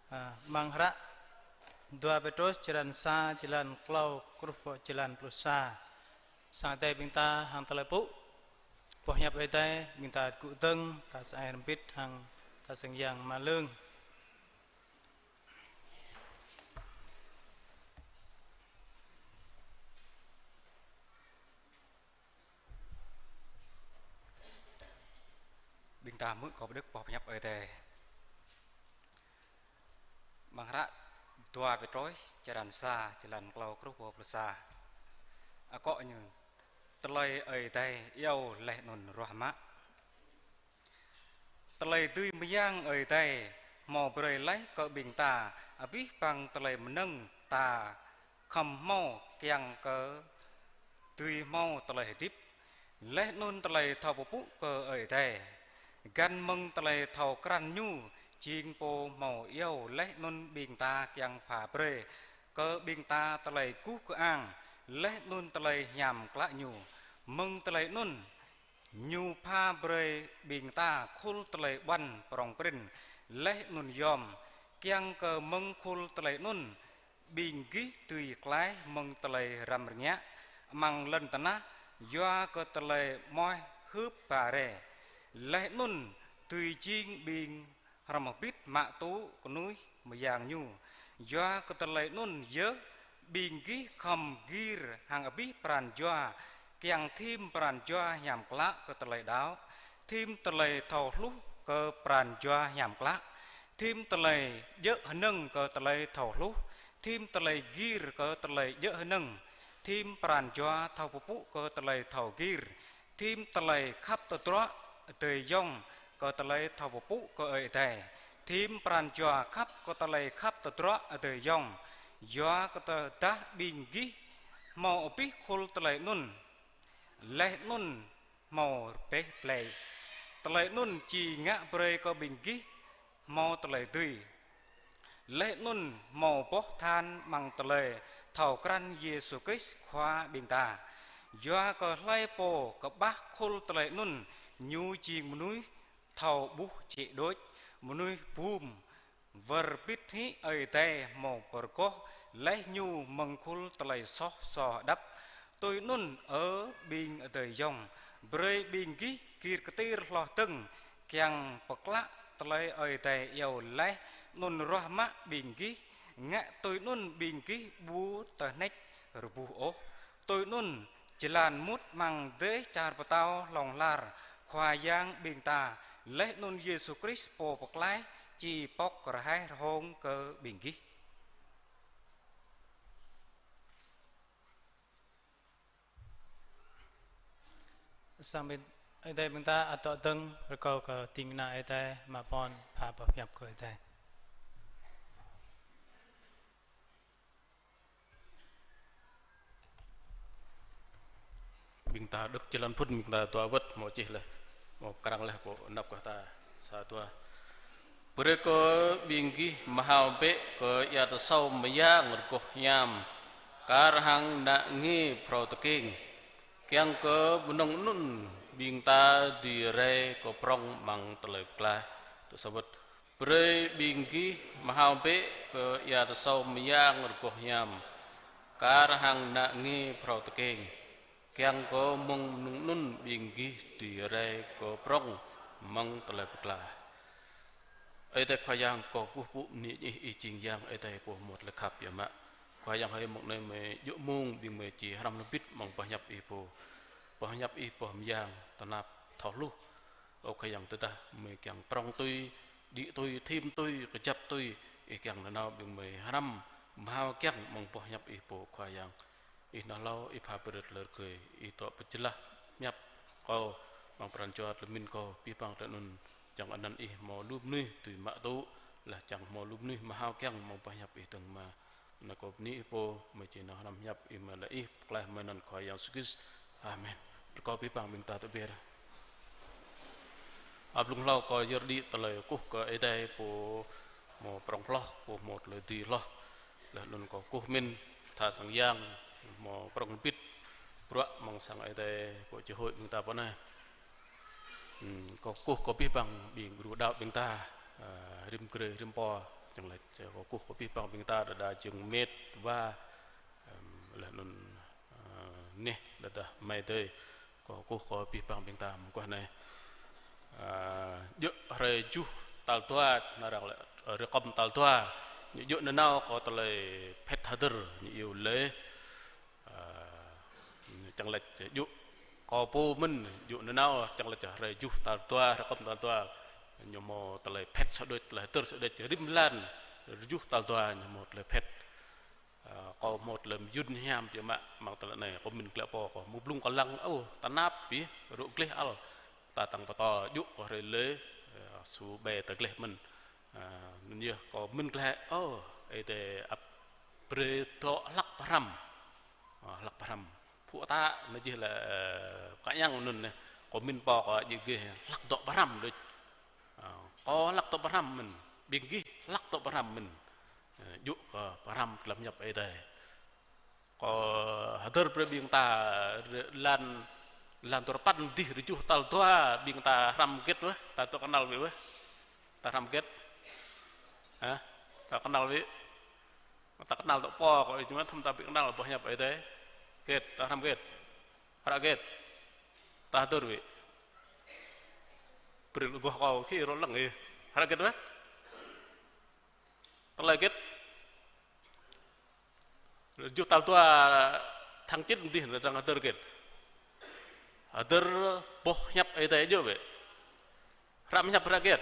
A, amăng hră dua Pêtrôs črăn sa, jơlan klâo truh pơ jơlan pluh sa. Sang Ơi Adai ƀing ta hăng tơlơi pŭ boh pơhiăp Ơi Adai, ƀing ta gŭ dơ̆ng, ta sơai hrŏm hơbĭt hăng ta sang Yang Ama Lưng. Ƀing ta hmư̆ kâo pơđŏk boh pơhiăp Ơi Adai. Amăng hră dua Pêtrôs črăn sa, jơlan klâo truh pơ pluh sa. Akŏ ñu: Tơlơi Ơi Adai iâu laih anŭn ruah mă. Tơlơi dưi mơyang Ơi Adai hmâo brơi laih kơ ƀing ta abih bang tơlơi mơnơ̆ng ta khŏm hmâo, kiăng kơ dưi hmâo tơlơi hơdip, laih anŭn tơlơi thâo pơpŭ kơ Ơi Adai. Găn mơ̆ng tơlơi thâo krăn Ñu jing Pô hmâo iâu laih anŭn ƀing ta kiăng pha brơi kơ ƀing ta tơlơi guh kơang, laih anŭn tơlơi hiam klă Ñu. Mơ̆ng tơlơi anŭn, Ñu pha brơi ƀing ta khul tơlơi ƀuăn prŏng prin, laih anŭn yom, kiăng kơ mơ̆ng khul tơlơi anŭn, ƀing gih dưi klaih mơ̆ng tơlơi răm rơngiă amăng lŏn tơnah, yua kơ tơlơi amoaih hưp ba rai. Laih anŭn dưi jing ƀing hrŏm hơbĭt mă tŭ kơnuih mơyang Ñu. Yua kơ tơlơi anŭn yơh, ƀing gih khŏm gir hăng abih pran jua, kiăng thim pran jua hiam klă kơ tơlơi đaŏ, thim tơlơi thâo hluh kơ pran jua hiam klă, thim tơlơi djơ̆ hơnơ̆ng kơ tơlơi thâo hluh, thim tơlơi gir kơ tơlơi djơ̆ hơnơ̆ng, thim pran jua thâo pơpŭ kơ tơlơi thâo gir, thim tơlơi khăp tơdruă adơi ayŏng kơ tơlơi thâo pơpŭ kơ Ơi Adai, thim pran jua khăp kơ tơlơi khăp tơdruă adơi ayŏng. Yua kơ tơdah ƀing gih hmâo abih khul tơlơi anŭn, laih anŭn hmâo rơbeh blai, tơlơi anŭn či ngă brơi kơ ƀing gih hmâo tơlơi dưi, laih anŭn hmâo boh than amăng tơlơi thâo krăn Yêsu Krist Khua ƀing ta. Yua kơ hlơi pô kơƀah khul tơlơi anŭn, ñu jing mơnuih thâo ƀuh jĕ đôč, mơnuih bum, wơr bĭt hĭ Ơi Adai hmâo pơrơgoh laih ñu mơ̆ng khul tơlơi soh sô hơđăp. Tui anŭn, ơ ƀing adơi ayŏng, brơi ƀing gih gir kơtir hloh dơ̆ng, kiăng pơklă tơlơi Ơi Adai iâu laih anŭn ruah mă ƀing gih, ngă tui anŭn ƀing gih ƀu tơhneč rơbuh ôh. Tui anŭn, jơlan mŭt amăng dêh čar pơtao hlŏng lar Khua Yang ƀing ta, laih anŭn Yêsu Krist Pô Pơklaih, či pŏk rơhaih rơhông kơ ƀing gih. Sang ƀing, Ơi Adai ƀing ta ăt dŏ dơ̆ng, rơkâo kơ ding kơna Ơi Adai mă pon pha boh pơhiăp kơ Ơi Adai. Ƀing ta đŏk jơlan phŭn ƀing ta dua wơ̆t hmâo čih laih, hmâo krăng laih pô anăp kơ ta sa dua. Brơi kơ ƀing gih mơhao bĕ kơ ia tơsâo mơyang rơgoh hiam, kar hăng ană nge phrâo tơkeng, kiăng kơ mơnơ̆ng anŭn ƀing ta dưi rai kơ prŏng amăng tơlơi pơklaih. Tơ sa wơ̆t. Brơi ƀing gih mơhao bĕ kơ ia tơsâo mơyang rơgoh hiam, kar hăng ană nge phrâo tơkeng, kiăng kơ mơ̆ng mơnơ̆ng anŭn ƀing gih dưi rai kơ prŏng amăng tơlơi pơklaih. Ơi Adai Khua Yang, kâo kơkuh pơpŭ bơni Ih, Ih jing Yang Ơi Adai pô hmâo tơlơi khăp biă mă. Khua Yang hơi, mông anai mơi djơ̆ mông ƀing mơi či hrăm lơbĭt mơ̆ng boh hiăp Ih pô. Boh hiăp Ih boh mơyang tơnap thâo hluh. Ơ Khua Yang, tơdah mơi kiăng prŏng tui, đĭ tui, thim tui, kơjăp tui, Ih kiăng nanao ƀing mơi hrăm mơhao kiăng mơ̆ng boh hiăp Ih pô Khua Yang. Ih nao hlâo, Ih pha brơi tơlơi rơgơi, Ih dŏ pơčơlah hiăp kâo amăng pran jua tơlơi pơmĭn kâo, abih bang tơlơi anŭn, čang anăn Ih hmâo lu mơnuih dưi mă tŭ, laih čang hmâo lu mơnuih mơhao kiăng mơ̆ng boh hiăp Ih dơ̆ng mơ̆. Anai kâo bơni Ih pô, mơi či nao hrăm hiăp Ih, mơi laĭ Ih pơklaih mơi anăn Khua Yang Yêsu Krist. Amen. Rơkâo abih bang ƀing ta tơbiă. Hlâo blung hlâo kâo yơr đĭ tơlơi kơkuh kơ Ơi Adai pô hmâo prŏng hloh, pô hmâo tơlơi dưi hloh. Laih anŭn kâo kơkuh mĭn tha sang yang hmâo prŏng bĭt bruă mơ̆ng sang Ơi Adai pô či huĭ ƀing ta pơ anai. Hm, kâo kơkuh kơ abih bang ƀing gru đaŏ ƀing ta, ơ, rĭm grê rĭm pô, čang lač, kâo kơkuh kơ abih bang ƀing ta đơđa jing met wa, hm, laih anŭn, ơ, neh đơđa amai adơi, kâo kơkuh kơ abih bang ƀing ta mơguah anai. Ơ, djơ̆ hrơi juh tal dua, nao arăng laĭ, ơ, rơkŏm tal dua, ñu djơ̆ nanao kơ tơlơi phet hơdơr, ñu iâu laĭ, ơ, čang lač djơ̆ kơ pô mơ̆n, djơ̆ nanao čang lač hrơi juh tal dua, rơkŏm tal dua, ñu hmâo tơlơi phet sa đôč, tơlơi hơdơr sa đôč, rĭm blan juh tal dua ñu hmâo tơlơi phet. Ơ, kâo hmâo tơlơi mơyŭn hiam biă mă amăng tơlơi anai, kâo mĭn glaĭ pô kâo, mơ̆ng blung kâo lăng, ơ, tơnap biă, rŏ gleh ăl, ta tăng pơtô djơ̆ kơ hrơi lĕ, ơ, su ƀe ta gleh mơ̆n. Ơ, anŭn yơh kâo mĭn glaĭ, ơ, Ơi Adai ăp brơi dŏ hlăk pơhrăm. Ơ, hlăk pơhrăm. Phuă ta, anai jih lĕ, ơ, kơ yang anŭn anai. Kâo mĭn pô kâo djơ̆ gih hlăk dŏ pơhrăm đôč. Ơ, kâo hlăk dŏ pơhrăm mơ̆n. Ƀing gih hlăk dŏ pơhrăm mơ̆n. Ơ, djơ̆ kơ pơhrăm tơlơi pơhiăp Ơi Adai. Kâo hơdơr brơi ƀing ta, lan, lan tơpăn dih rơjuh tal dua ƀing ta hrăm hơget wơ̆, ta dŏ kơnăl wơ̆t wơ̆. Ta hrăm hơget? Hă? Ta kơnăl wơ̆t. Ta kơnăl dŏ pô kâo, ñu mă thâo ta ƀu kơnăl boh hiăp Ơi Adai. Hơget, ta hrăm hơget? Hră hơget? Ta hơdơr wơ̆t. Brơi lŏ goh kâo khĭ rŏ lăng ih. Hră hơget wơ̆? Tơlơi hơget? Rơjuh tal dua tháng chín dih arăng hơdơr hơget? Hơdơr boh hiăp Ơi Adai djơ̆ wơ̆. Hră pơhiăp hră hơget?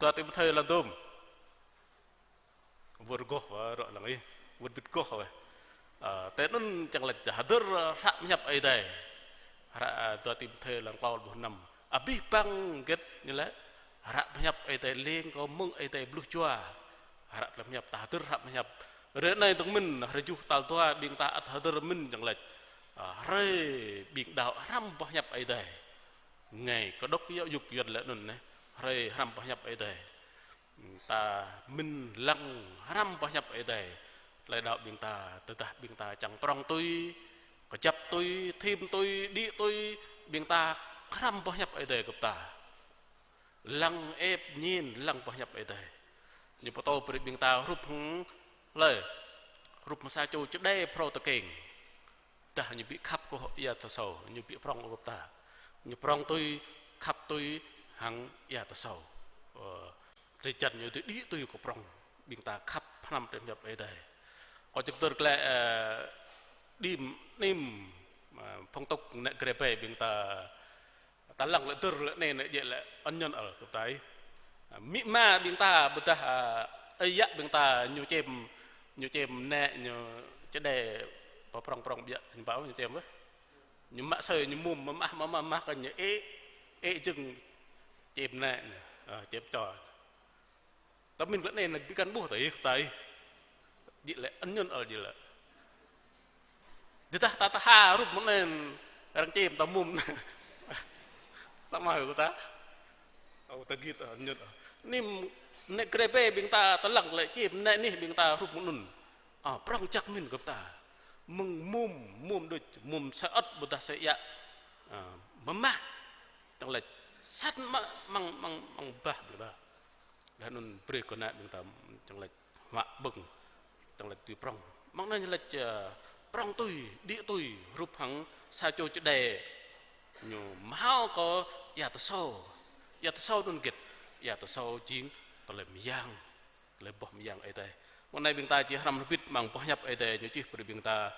Dua Timôthê lăn tôm. Wơ̆t rơgoh wơ̆, rŏ lăng ih, wơ̆t bĭt goh wơ̆. Ơ, tui anŭn čang lač hơdơr hră pơhiăp Ơi Adai. Hră, ơ, dua Timôthê lăn klâo pluh năm. Abih bang hơget ñu laĭ, hră pơhiăp Ơi Adai leng kơ mơ̆ng Ơi Adai bluh jua. Hră tơlơi pơhiăp, ta hơdơr hră pơhiăp. Hrơi anai tơ̆ng mơ̆n, hrơi juh tal dua ƀing ta ăt hơdơr mơ̆n čang lač, ơ, hrơi ƀing đaŏ hrăm boh hiăp Ơi Adai. Ngày Cơ Đốc Giáo Dục Yuăn laĭ anŭn anai, hrơi hrăm boh hiăp Ơi Adai. Ta mĭn lăng hrăm boh hiăp Ơi Adai. Tơlơi đaŏ ƀing ta, tơdah ƀing ta čang prŏng tui, kơjăp tui, thim tui, đĭ tui, ƀing ta hrăm boh hiăp Ơi Adai gơ̆p ta. Lăng ĕp ñen lăng boh hiăp Ơi Adai. Ñu pơtô brơi ƀing ta hrup hăng hlơi, hrup hăng sa čô čơđai phrâo tơkeng. Tơdah ñu ƀu khăp kơ ia tơsâo, ñu ƀu prŏng kơ gơ̆p ta. Ñu prŏng tui, khăp tui hăng ia tơsâo. Ơ, drơi jăn ñu dưi đĭ tui kơ prŏng. Ƀing ta khăp hrăm tơlơi pơhiăp Ơi Adai. Kâo čơkơdơr glaĭ, ơ, đĭm, anim, ơ, phung tŭk nĕ grê ƀai ƀing ta ta lăng lĕ dơr lĕ anai nĕ djơ̆ lĕ ăt ñŭn ăl gơ̆p ta ih. Amĭ ama ƀing ta ƀôdah, ơ, ơi yă ƀing ta ñu čem, ñu čem nĕ, ñu čơđai pơ prŏng prŏng biă ñu pă ñu čem wơ̆. Ñu mă asơi ñu mŭm mơmah mơmah mơmah kơ ñu ĕ, ĕ jơ̆ng čem nĕ ñu, ơ, čem čô. Ta mĭn glaĭ anai nă ƀu kăn ƀuh ta ih, ta ih. Djơ̆ lĕ, ăt ñŭn ăl djơ̆ lĕ. Tơdah ta tha hrup mơ̆ng anai arăng čem ta mŭm. Ta mă hyu ta. Ơ, ta git, ăt ñŭn ăl. Anim nĕ grê ƀai ƀing ta, ta lăng lĕ čem nĕ anih ƀing ta hrup mơ̆ng anŭn. Ơ, prŏng jak mĭn gơ̆p ta. Mơ̆ng mŭm, mŭm đôč, mŭm asơi ơ̆t ƀôdah asơi yă. Ơ, mơmah. Čang lač sat mă amăng, amăng, amăng bah ƀlĕ bah. Laih anŭn brơi kơ ană ƀing ta čang lač huă ƀơ̆ng, čang lač tui prŏng. Mơ̆ng anai ñu lač, ơ, prŏng tui, đĭ tui, hrup hăng sa čô čơđai. Ñu mơhao kơ ia tơsâo. Ia tơsâo anŭn hơget? Ia tơsâo jing tơlơi mơyang, tơlơi boh mơyang Ơi Adai. Mơ̆ng anai ƀing ta či hrăm hơbĭt amăng boh hiăp Ơi Adai ñu čih brơi ƀing ta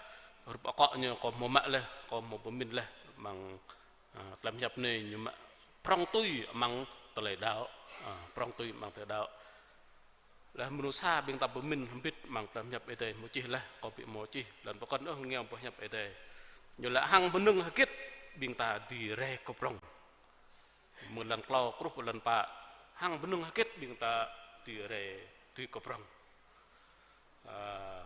hrup akŏ ñu kâo hmâo mă laih, kâo hmâo pơmĭn laih amăng Ơ, tơlơi pơhiăp anai ñu mă prŏng tui amăng tơlơi đaŏ. Ơ, prŏng tui amăng tơlơi đaŏ. Laih mơnuih sa ƀing ta pơmĭn hơbĭt amăng tơlơi pơhiăp Ơi Adai hmâo čih laih, kâo ƀu hmâo čih, lăn pơkŏn ôh ngiao pơhiăp Ơi Adai. Ñu laĭ hăng mơnơ̆ng hơget ƀing ta dưi rai kơ prŏng. Mơ̆ng lăn klâo truh pơ lăn pă, hăng mơnơ̆ng hơget ƀing ta dưi rai, dưi kơ prŏng. Ơ,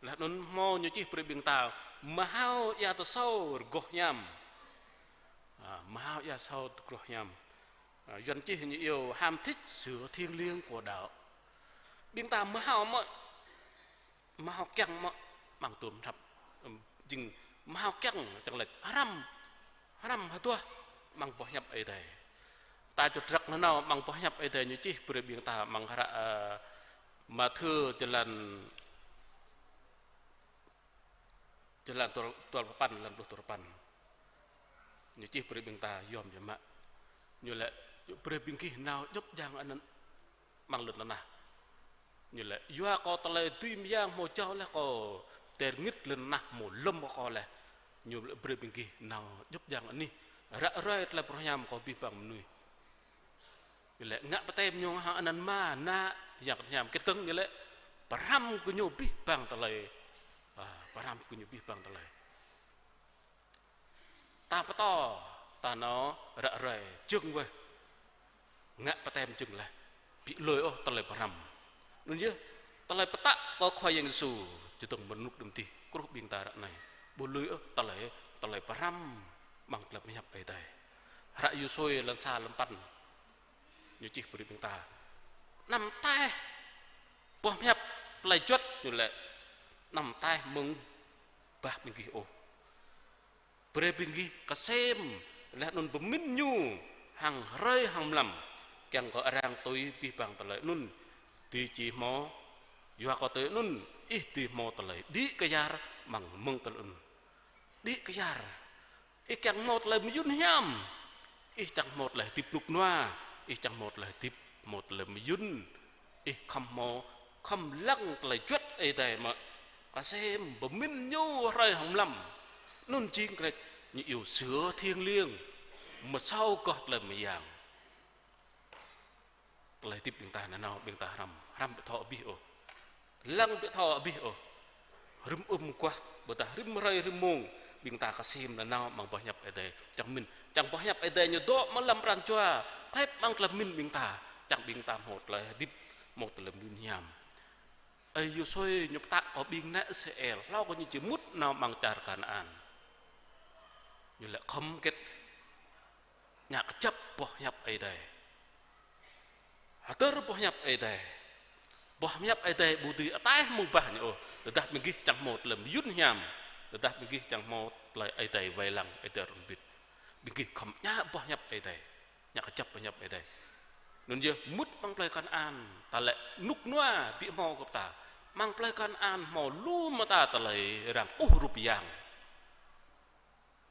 laih anŭn hmâo ñu čih brơi ƀing ta, mơhao ia tơsâo rơgoh hiam. Ơ, mơhao ia tơsâo rơgoh hiam. Ơ, Yuăn čih ñu iâu ham thích sự thiêng liêng của đạo. Ƀing ta mơhao mơ̆, mơhao kiăng mơ̆, amăng tơm hrăp. Ưm, jing mơhao kiăng, čang lač hrăm, hrăm hơduah. amăng boh hiăp Ơi Adai. Ta čuh drăk nanao amăng boh hiăp Ơi Adai ñu čih brơi ƀing ta amăng hră, ơ, Mathiơ jơlan, jơlan dua, dua pluh păn, jơlan pluh dua păn. Ñu čih brơi ƀing ta yom yơh mă. Ñu laĭ, brơi ƀing gih nao djŏp djang anŭn amăng lŏn tơnah. Ñu laĭ, yua kâo tơlơi dưi mơyang hmâo jao laih, kâo dêh rơngit, lŏn tơnah hmâo lŏm kơ kâo laih. Ñu laĭ brơi ƀing gih nao djŏp djang anih, ră ruai tơlơi pơruh hiam kơ abih bang mơnuih. Ñu laĭ ngă baptem ñu hăng anăn ama, ană, Yang Bơngăt Hiam, kơtơ̆ng ñu laĭ pơhrăm kơ ñu abih bang tơlơi, a, pơhrăm kơ ñu abih bang tơlơi. Ta pơtô, ta nao ră ruai, jơ̆ng wơh. Ngă baptem jơ̆ng laih. Ƀu lui ôh tơlơi pơhrăm. Anŭn yơh, tơlơi pơtă kơ Khua Yang Yêsu, čơdơ̆ng mơnŭk đưm dih, kruh ƀing ta ră anai. Ƀu lui ôh tơlơi, tơlơi pơhrăm amăng tơlơi pơhiăp Ơi Adai. Hră Yôsuê jơlan sa, jơlan păn. Ñu čih brơi ƀing ta. Anăm taih boh hiăp tơlơi juăt, ñu laĭ anăm taih mơ̆ng bah ƀing gih ôh. Brơi ƀing gih kơsem, laih anŭn pơmĭn ñu hăng hrơi hăng mlam, kiăng kơ arăng tui abih bang tơlơi anŭn dưi či hmâo, yua kơ tui anŭn ih dưi hmâo tơlơi đĭ kyar amăng mơ̆ng tơlơi anŭn. Đĭ kyar. Ih kiăng hmâo tơlơi mơyŭn hiam. Ih čang hmâo tơlơi hơdip rơnŭk rơnua. Ih čang hmâo tơlơi hơdip, hmâo tơlơi mơyŭn. Ih khŏm hmâo, khŏm lăng tơlơi juăt Ơi Adai mă. Kơsem pơmĭn ñu hrơi hăng mlam. Anŭn jing tơlơi ñu iâu sửa thiêng liêng. Mơsâo gơ̆ tơlơi mơyang. Tơlơi hơdip ƀing ta nanao, ƀing ta hrăm, hrăm ƀu thâo abih ôh. Lăng ƀu thâo abih ôh. Rĭm ưm mơguah, ƀôdah rĭm hrơi rĭm mông, ƀing ta kơsem nanao amăng boh hiăp Ơi Adai. Čang mĭn, čang boh hiăp Ơi Adai ñu dŏ amăng lăm pran jua, tơlơi amăng tơlơi mĭn ƀing ta, čang ƀing ta hmâo tơlơi hơdip, hmâo tơlơi mơyŭn hiam. Ơi Yôsuê ñu pơtă kơ ƀing ană Israel, hlâo kơ ñu či mŭt nao amăng čar Kanaan. Ñu laĭ khŏm hơget ngă kơjăp boh hiăp Ơi Adai. Hơdơr boh hiăp Ơi Adai. Boh hiăp Ơi Adai ƀu dưi ataih mơ̆ng bah ñu ôh. Tơdah ƀing gih čang hmâo tơlơi mơyŭn hiam. Tơdah ƀing gih čang hmâo tơlơi Ơi Adai wai lăng, Ơi Adai rŭn bit. Ƀing gih khŏm ngă boh hiăp Ơi Adai. Ngă kơjăp boh hiăp Ơi Adai. Anŭn yơh mŭt amăng plơi Kanaan. Ta laĭ rơnŭk rơnua ƀu hmâo kơ ta. Amăng plơi Kanaan hmâo lu mơta tơlơi arăng kơkuh rup yang.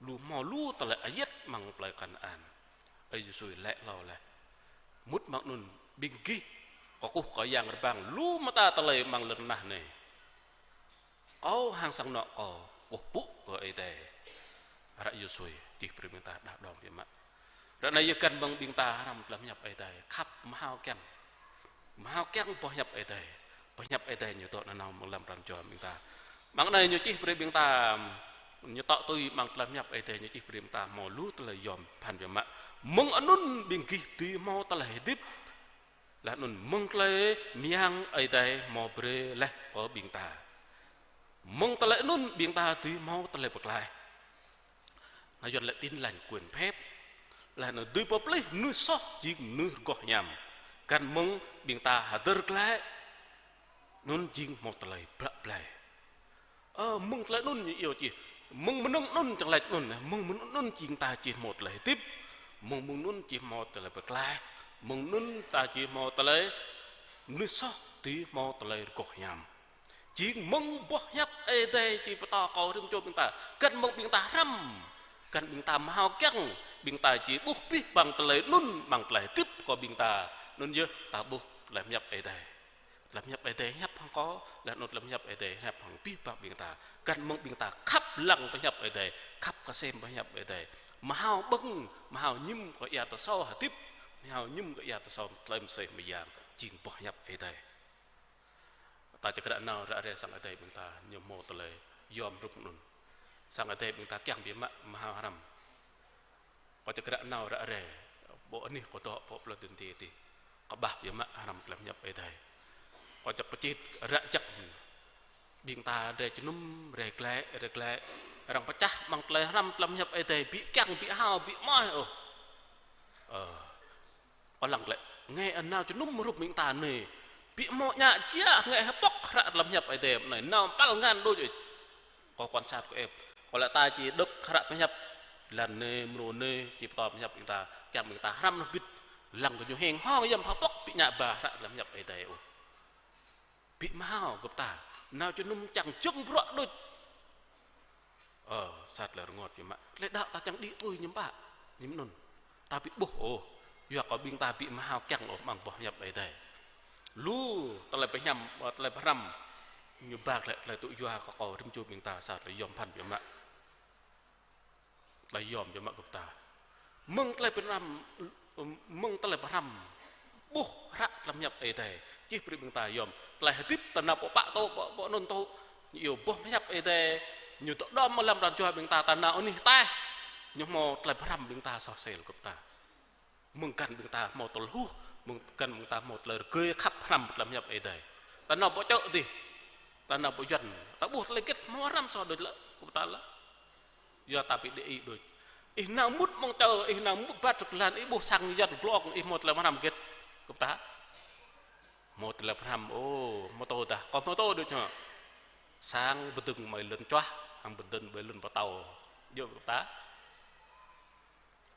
Lu hmâo lu tơlơi ayăt amăng plơi Kanaan. Ơi Yôsuê laĭ hlâo laih. Mŭt amăng anŭn ƀing gih kơkuh kơ yang rơbang lu mơta tơlơi amăng lŏn tơnah anai. Kâo hăng sang anŏ kâo kơkuh pŭ kơ Ơi Adai. Hră Yôsuê čih brơi ƀing ta đah đong biă mă. Ră anai yơh găn mơ̆ng ƀing ta hrăm tơlơi pơhiăp Ơi Adai, khăp mơhao kiăng. Mơhao kiăng boh hiăp Ơi Adai. Boh hiăp Ơi Adai ñu dŏ nanao amăng lăm pran jua ƀing ta. Amăng anai ñu čih brơi ƀing ta, ñu tŏ tui amăng tơlơi pơhiăp Ơi Adai ñu čih brơi ƀing ta hmâo lu tơlơi yom pơphan biă mă. Mơ̆ng anŭn ƀing gih dưi hmâo tơlơi hơdip. Laih anŭn mơ̆ng tơlơi mơyang Ơi Adai hmâo brơi laih kơ ƀing ta. Mơ̆ng tơlơi anŭn ƀing ta dưi hmâo tơlơi pơklaih. Anai Yuan laĭ Tin Lành quyền phép. Laih anŭn dưi pơplih mơnuih soh jing mơnuih rơgoh hiam. Găn mơ̆ng ƀing ta hơdơr glaĭ. Anŭn jing hmâo tơlơi bră blai. Ơ, mơ̆ng tơlơi anŭn ñu iâu čih. Mơ̆ng mơnơ̆ng anŭn čang laĭ anŭn, mơ̆ng mơnơ̆ng anŭn jing ta či hmâo tơlơi hơdip. Mơ̆ng mơnơ̆ng anŭn či hmâo tơlơi pơklaih. Mơ̆ng anŭn ta či hmâo tơlơi mơnuih soh, dưi hmâo tơlơi rơgoh hiam. Jing mơ̆ng boh hiăp Ơi Adai či pơtô kơ rĭm čô ƀing ta. Găn mơ̆ng ƀing ta hrăm. Găn ƀing ta mơhao kiăng. Ƀing ta či ƀuh abih bang tơlơi anŭn, bang tơlơi hơdip kơ ƀing ta. Anŭn yơh ta ƀuh tơlơi pơhiăp Ơi Adai. Tơlơi pơhiăp Ơi Adai pơhiăp hăng kâo, laih anŭn tơlơi pơhiăp Ơi Adai pơhiăp hăng abih bang ƀing ta. Găn mơ̆ng ƀing ta khăp lăng pơhiăp Ơi Adai, khăp kơsem pơhiăp Ơi Adai. Mơhao ƀơ̆ng, mơhao ñĭm kơ ia tơsâo hơdip, mơhao ñĭm kơ ia tơsâo tơlơi mơsêh mơyang, jing boh hiăp Ơi Adai. Ta či krăk nao ră ruai sang Ơi Adai ƀing ta ñu hmâo tơlơi yom hrup anŭn. Sang Ơi Adai ƀing ta kiăng biă mă mơhao hrăm. Kâo či krăk nao ră ruai, ƀô̆ anih kâo dŏ, ƀô̆ plơi Dŭn Ti adih. Kâo ƀah biă mă hrăm tơlơi pơhiăp Ơi Adai. Kâo či pơčih ră jăk. Ƀing ta rai jơnum, rai glaĭ, rai glaĭ. Arăng pơčah amăng tơlơi hrăm tơlơi pơhiăp Ơi Adai, ƀu kiăng, ƀu hao, ƀu mơai ôh. Ơ. Kâo lăng glaĭ, nge anao jơnum hrup ƀing ta anai. Ƀu hmâo ñă jia, nge hơpŏk hră tơlơi pơhiăp Ơi Adai anai, nao păl ngăn đôč ih. Kâo quan sát kơ ĕp. Kâo laĭ ta či đŏk hră pơhiăp Lŏn anai, mrô anai, či pơtô pơhiăp ƀing ta, kiăng ƀing ta hrăm hơbĭt, lăng kơ ñu heng hong yăm pha pŏk ƀu ñă ba hră tơlơi pơhiăp Ơi Adai ôh. Ƀu hmâo gơ̆p ta, nao jơnum čang jơ̆ng bruă đôč. Ơ, sa tơlơi rơngot biă mă. Tơlơi đaŏ ta čang đĭ tui ñu pă, ñu mơnŭn. Ta ƀu ƀuh ôh, yua kơ ƀing ta ƀu hmâo kiăng ôh amăng boh pơhiăp Ơi Adai. Lu tơlơi pơhiăp, tơlơi pơhrăm, ñu ba glaĭ tơlơi tŭ yua kơ kâo rĭm čô ƀing ta sa tơlơi yom pơphan biă mă. Tơlơi yom biă mă gơ̆p ta. Mơ̆ng tơlơi pơhrăm, mơ̆ng tơlơi pơhrăm ƀuh hră tơlơi pơhiăp Ơi Adai, čih brơi ƀing ta yom. Tơlơi hơdip ta nao pơ pă tŏ, pơ, pơ anŭn tŏ. Ñu iâu boh pơhiăp Ơi Adai, ñu tơđom mơ̆ lăm pran jua ƀing ta, ta nao anih taih. Ñu hmâo tơlơi pơhrăm ƀing ta soh sel gơ̆p ta. Mơ̆ng găn ƀing ta hmâo tơlơi hluh, mơ̆ng găn ƀing ta hmâo tơlơi rơgơi khăp hrăm tơlơi pơhiăp Ơi Adai. Ta nao pơ čư̆ dih, ta nao pơ Yuăn, ta ƀuh tơlơi hơget hmâo hrăm soh đôč lĕ, gơ̆p ta lĕ. Yua ta ƀu đĭ đĭ đôč. Ih nao mŭt amăng čư̆, ih nao mŭt bat rơklan, ih ƀuh sang Yuăn glông, ih hmâo tơlơi pơhrăm hơget, gơ̆p ta? Hmâo tơlơi pơhrăm, ô, hmâo tŏ dah, kâo hmâo tŏ đôč hă. Sang pơdơ̆ng mơi lŏn čuah, hăng pơdơ̆ng mơi lŏn pơtâo. Djơ̆ gơ̆p ta?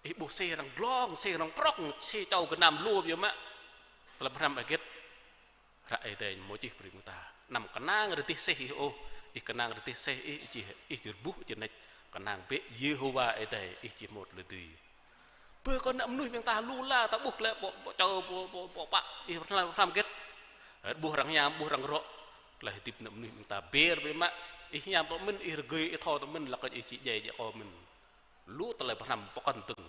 Ih ƀuh sĭ arăng glông, sĭ arăng prŏng, sĭ čâo gơnam lu biă mă. Tơlơi pơhrăm hơget? Hră Ơi Adai hmâo čih brơi ƀing ta. Anăm kơnang rơdêh sĭ ih ôh, ih kơnang rơdêh sĭ ih, ih či, ih či rơbuh či nač. Kơnang bĕ Yêhôwa Ơi Adai, ih či hmâo tơlơi dưi. Bơ kơ ană mơnuih ƀing ta lu la, ta ƀuh glaĭ pơ, pơ čư̆, pơ, pơ, pơ pă, ih pơhrăm, pơhrăm hơget? Ƀuh arăng hiam, ƀuh arăng rŏ. Tơlơi hơdip ană mơnuih ƀing ta ber biă mă. Ih hiam tŏ mơ̆n, ih rơgơi, ih thâo tŏ mơ̆n, lăk kơ ih či djai djai kâo mơ̆n. Lu tơlơi pơhrăm pơkŏn dơ̆ng.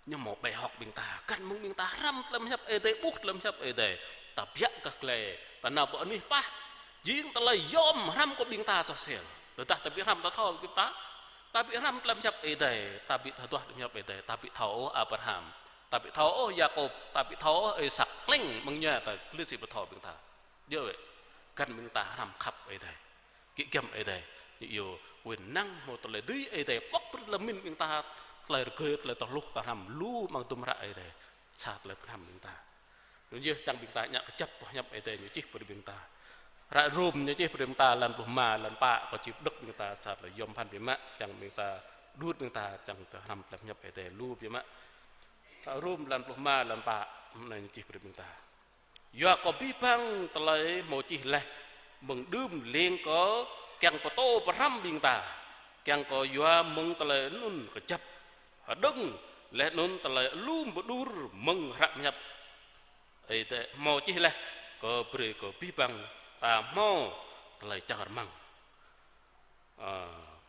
Ñu hmâo bài học ƀing ta, găn mơ̆ng ƀing ta hrăm tơlơi pơhiăp Ơi Adai, ƀuh tơlơi pơhiăp Ơi Adai. Ta biă kơ glaĭ, ta nao pơ anih pah. Jing tơlơi yom hrăm kơ ƀing ta soh sel. Tơdah ta ƀu hrăm ta thâo gơ̆p ta. Ta ƀu hrăm tơlơi pơhiăp Ơi Adai, ta ƀu thâo duah tơlơi pơhiăp Ơi Adai, ta ƀu thâo ôh Abraham, ta ƀu thâo ôh Yakôb, ta ƀu thâo ôh Isak, klĕng mơ̆ng ñu ta lĕ sĭt ƀu thâo ƀing ta. Djơ̆ wơ̆t, găn ƀing ta hrăm khăp Ơi Adai. Kĭ giăm Ơi Adai, ñu iâu quyền năng hmâo tơlơi dưi Ơi Adai, pŏk brơi tơlơi pơmĭn ƀing ta, tơlơi rơgơi, tơlơi tơhluh ta hrăm lu amăng dŭm hră Ơi Adai, sa tơlơi pơhrăm ƀing ta. Anŭn yơh čang ƀing ta ngă kơjăp boh pơhiăp Ơi Adai ñu čih brơi ƀing ta. Hră Rôm ñu čih brơi ƀing ta lăn pluh rơma, lăn pă, kâo či pơđŏk ƀing ta sa tơlơi yom pơphan biă mă, čang ƀing ta đut ƀing ta, čang ta hrăm tơlơi pơhiăp Ơi Adai lu biă mă. Hră Rôm lăn pluh rơma, lăn pă, anai ñu čih brơi ƀing ta. Yua kơ abih bang tơlơi hmâo čih laih mơ̆ng đưm lêng kơ kiăng pơtô pơhrăm ƀing ta, kiăng kơ yua mơ̆ng tơlơi anŭn kơjăp hơđơ̆ng, laih anŭn tơlơi alum pơđur mơ̆ng hră pơhiăp Ơi Adai hmâo čih laih, kơ brơi kơ abih bang ta hmâo tơlơi čang rơmang. Ơ,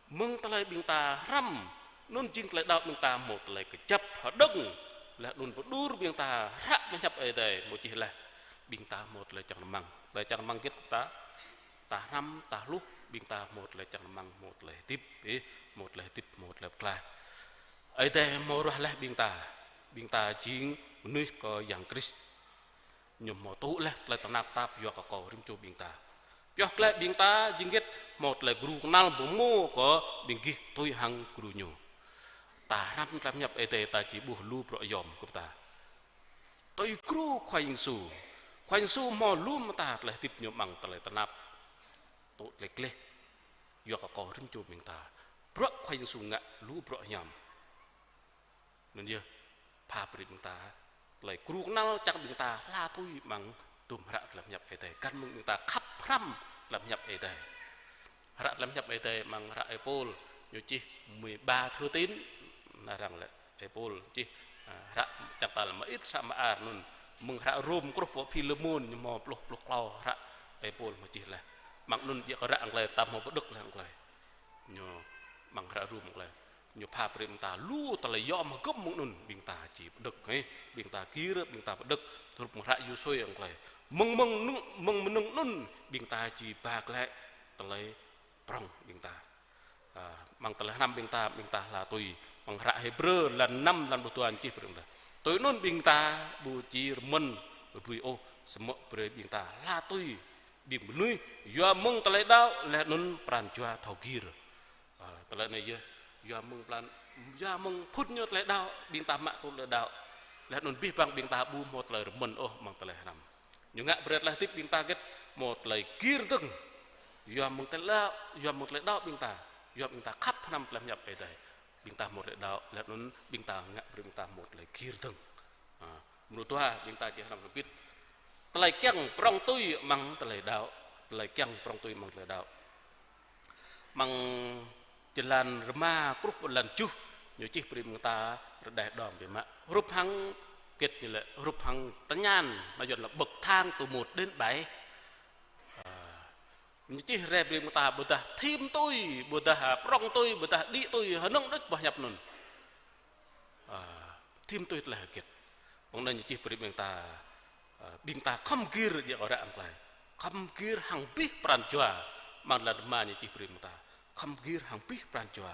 mơ̆ng tơlơi ƀing ta hrăm, anŭn jing tơlơi đaŏ ƀing ta hmâo tơlơi kơjăp hơđơ̆ng, laih anŭn pơđur ƀing ta hră pơhiăp Ơi Adai hmâo čih laih, ƀing ta hmâo tơlơi čang rơmang. Tơlơi čang rơmang hơget ta? Ta hrăm, ta hluh, ƀing ta hmâo tơlơi čang rơmang, hmâo tơlơi hơdip, ih, hmâo tơlơi hơdip, hmâo tơlơi pơklaih. Ơi Adai hmâo ruah laih ƀing ta, ƀing ta jing mơnuih kơ Yang Krist. Ñu hmâo tŭ laih tơlơi tơnap tap yua kơ kâo rĭm čô ƀing ta. Pioh glaĭ ƀing ta jing hơget? Hmâo tơlơi gru kơnăl pơmô kơ ƀing gih tui hăng gru ñu. Ta hrăm tơlơi pơhiăp Ơi Adai ta či ƀuh lu bruă yom gơ̆p ta. Tui gru Khua Yang Yêsu. Khua Yang Yêsu hmâo lŏm ta tơlơi hơdip ñu amăng tơlơi tơnap. Tŭ tơlơi gleh. Yua kơ kâo rĭm čô ƀing ta. Bruă Khua Yang Yêsu ngă lu bruă hiam. Anŭn yơh, pha brơi ƀing ta, tơlơi gru kơnăl čang ƀing ta hla tui amăng dŭm hră tơlơi pơhiăp Ơi Adai. Găn mơ̆ng ƀing ta khăp hrăm tơlơi pơhiăp Ơi Adai. Hră tơlơi pơhiăp Ơi Adai amăng hră Ơi Pôl, ñu čih mười ba thư tín, anai arăng lĕ Ơi Pôl čih, a, hră čang tal mơit hră mơar anŭn, mơ̆ng hră Rôm truh pơ Philêmôn ñu hmâo pluh, pluh klâo hră Ơi Pôl hmâo čih laih. Amăng anŭn djơ̆ kơ hră Anglê, ta hmâo pơđŏk laih Anglê. Ñu amăng hră Rôm Anglê. Ñu pha brơi ƀing ta lu tơlơi yom hơgŏm mơ̆ng anŭn, ƀing ta či pơđŏk, hĕ, ƀing ta gir, ƀing ta pơđŏk, hrup mơ̆ng hră Yôsuê Anglê. Mơ̆ng, mơ̆ng anŭn, mơ̆ng mơnơ̆ng anŭn, ƀing ta či ba glaĭ tơlơi prŏng ƀing ta. A, amăng tơlơi hrăm ƀing ta, ƀing ta hla tui, amăng hră Hêbrơ, lăn năm, lăn pluh dua čih brơi ƀing ta. Tui anŭn ƀing ta ƀu či rơmơ̆n rơbui ôh, samơ̆ brơi ƀing ta hla tui, ƀing mơnuih, yua mơ̆ng tơlơi đaŏ, laih anŭn pran jua thâo gir. A, tơlơi anai yơh, yua mơ̆ng pran, yua mơ̆ng phŭn ñu tơlơi đaŏ, ƀing ta mă tŭ tơlơi đaŏ. Laih anŭn abih bang ƀing ta ƀu hmâo tơlơi rơmơ̆n ôh amăng tơlơi hrăm. Ñu ngă brơi tơlơi hơdip ƀing ta hơget, hmâo tơlơi gir dơ̆ng. Yua mơ̆ng tơlơi đaŏ, yua mơ̆ng tơlơi đaŏ ƀing ta, yua ƀing ta khăp hrăm tơlơi pơhiăp Ơi Adai. Ƀing ta hmâo tơlơi đaŏ, laih anŭn ƀing ta ngă brơi ƀing ta hmâo tơlơi gir dơ̆ng. A, mrô dua ƀing ta či hrăm hơbĭt. Tơlơi kiăng prŏng tui amăng tơlơi đaŏ, tơlơi kiăng prŏng tui amăng tơlơi đaŏ. Amăng jơlan rơma truh pơ jơlan tơjuh, ñu čih brơi ƀing ta rơđah đom biă mă. Hrup hăng hơget ñu lĕ, hrup hăng tơñan, anai Yuan lĕ bậc thang từ một đến bảy. A, ñu čih rai brơi ƀing ta ƀôdah thim tui, ƀôdah prŏng tui, ƀôdah đĭ tui, hơnơ̆ng đôč boh hiăp anŭn. A, thim tui tơlơi hơget. Mơ̆ng anai ñu čih brơi ƀing ta, a, ƀing ta khŏm gir djơ̆ kơ ră amăng tơlơi. Khŏm gir hăng abih pran jua, amăng jơlan rơma ñu čih brơi ƀing ta. Khŏm gir hăng abih pran jua.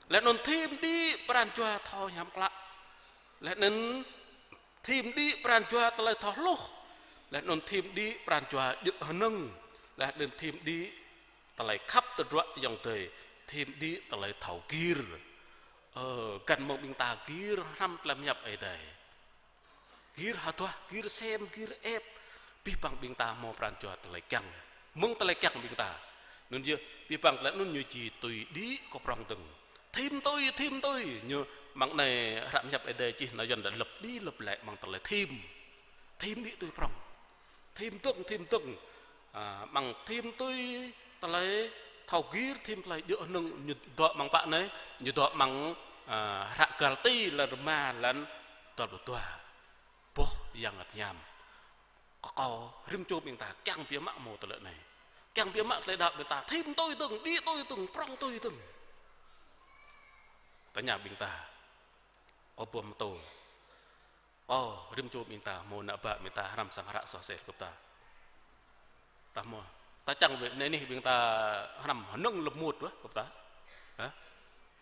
Laih anŭn thim đĭ pran jua thâo hiam klă. Laih anŭn thim đĭ pran jua tơlơi thâo hluh. Laih anŭn thim đĭ pran jua djơ̆ hơnơ̆ng. Laih anŭn thim đĭ tơlơi khăp tơdruă ayŏng adơi, thim đĭ tơlơi thâo gir. Ơ, găn mơ̆ng ƀing ta gir hrăm tơlơi pơhiăp Ơi Adai. Gir hơduah, gir sem, gir ĕp. Abih bang ƀing ta hmâo pran jua tơlơi kiăng. Mơ̆ng tơlơi kiăng ƀing ta. Anŭn yơh, abih bang tơlơi anŭn ñu či tui đĭ kơ prŏng dơ̆ng. Thim tui, thim tui. Ñu amăng anai hră pơhiăp Ơi Adai čih anai Yuan lĕ lặp đi lặp lại amăng tơlơi thim. Thim đĭ tui prŏng. Thim dơ̆ng, thim dơ̆ng. A, amăng thim tui tơlơi thâo gir, thim tơlơi djơ̆ hơnơ̆ng, ñu dŏ amăng pă anai, ñu dŏ amăng, a, hră Galati jơlan rơma jơlan dua pluh dua. Boh Yang Bơngăt Hiam. Kơ kâo rĭm čô ƀing ta kiăng biă mă hmâo tơlơi anai. Kiăng biă mă tơlơi đaŏ ƀing ta thim tui dơ̆ng, đĭ tui dơ̆ng, prŏng tui dơ̆ng. Tơña ƀing ta. Kâo ƀuh mơtô. Kâo rĭm čô ƀing ta hmâo ană bă ƀing ta hrăm sang hră soh sel kơ ta. Ta hmâo. Ta čang wơ̆t anai anih ƀing ta hrăm hơnơ̆ng lơmut wơ̆t kơ ta. Hă?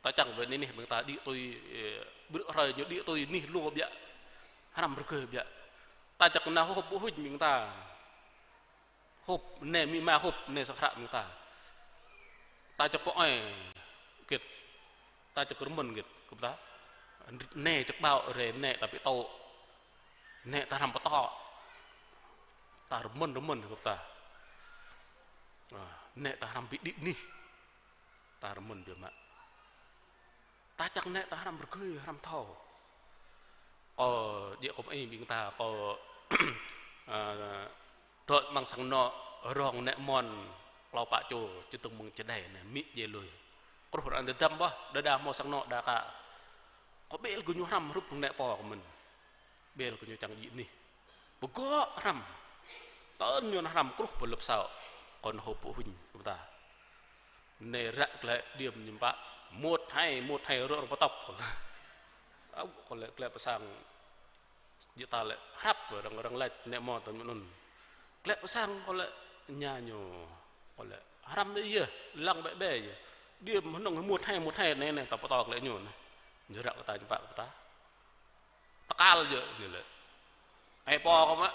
Ta čang wơ̆t anai anih ƀing ta đĭ tui, ơ, bruă hrơi ñu đĭ tui anih lu biă. Hrăm rơgơi biă. Ta čang nao hôp ƀu huĭ ƀing ta. Hôp, anai mĭ ma hôp, anai sang hră ƀing ta. Ta čang pơ-ơi hơget. Ta čang rơmơ̆n hơget, kơ ta. Anai čang ƀâo rai, anai ta ƀu tŏ. Anai ta hrăm pơtô. Ta rơmơ̆n, rơmơ̆n kơ ta. A, anai ta hrăm ƀu đĭ anih. Ta rơmơ̆n biă mă. Ta čang anai ta hrăm rơgơi, hrăm thâo. Kâo djơ̆ kơ mơ̆ng ih ƀing ta, kâo, a, dŏ amăng sang anŏ rong neh mon klâo pă čô, čơdơ̆ng mơ̆ng čơđai anai, mĭ djai lui. Truh arăng dơdăm ƀơh, đơđa hmâo sang anŏ đa kă. Kâo ƀel kơ ñu hrăm hrup neh pô kơ mơ̆n. Ƀel kơ ñu čang djĭ anih. Pơgŏ hrăm. Tơl ñu nao hrăm truh pơ lŏp sao. Kâo nao hôp ƀu huĭ kơ ta. Anai ră glaĭ đĭ mơñum pă. Mŭt hai, mŭt hai rŏ arăng pơtŏp. Ơ, kâo lĕ glaĭ pơ sang. Djơ̆ ta lĕ hrăp arăng, arăng laĭ neh mon tơl mơ̆n anŭn. Glaĭ pơ sang kâo lĕ tơña ñu. Kâo lĕ hrăm đĭ yơh, lăng ƀĕ ƀĕ yơh. Đĭ hơnơ̆ng mŭt hai, mŭt hai anai, anai, ta pơtô glaĭ ñu anai. Ñu ră kơ ta ñu pă kơ ta. Tơkal yơh ñu lĕ. Ơi pô kơ mă.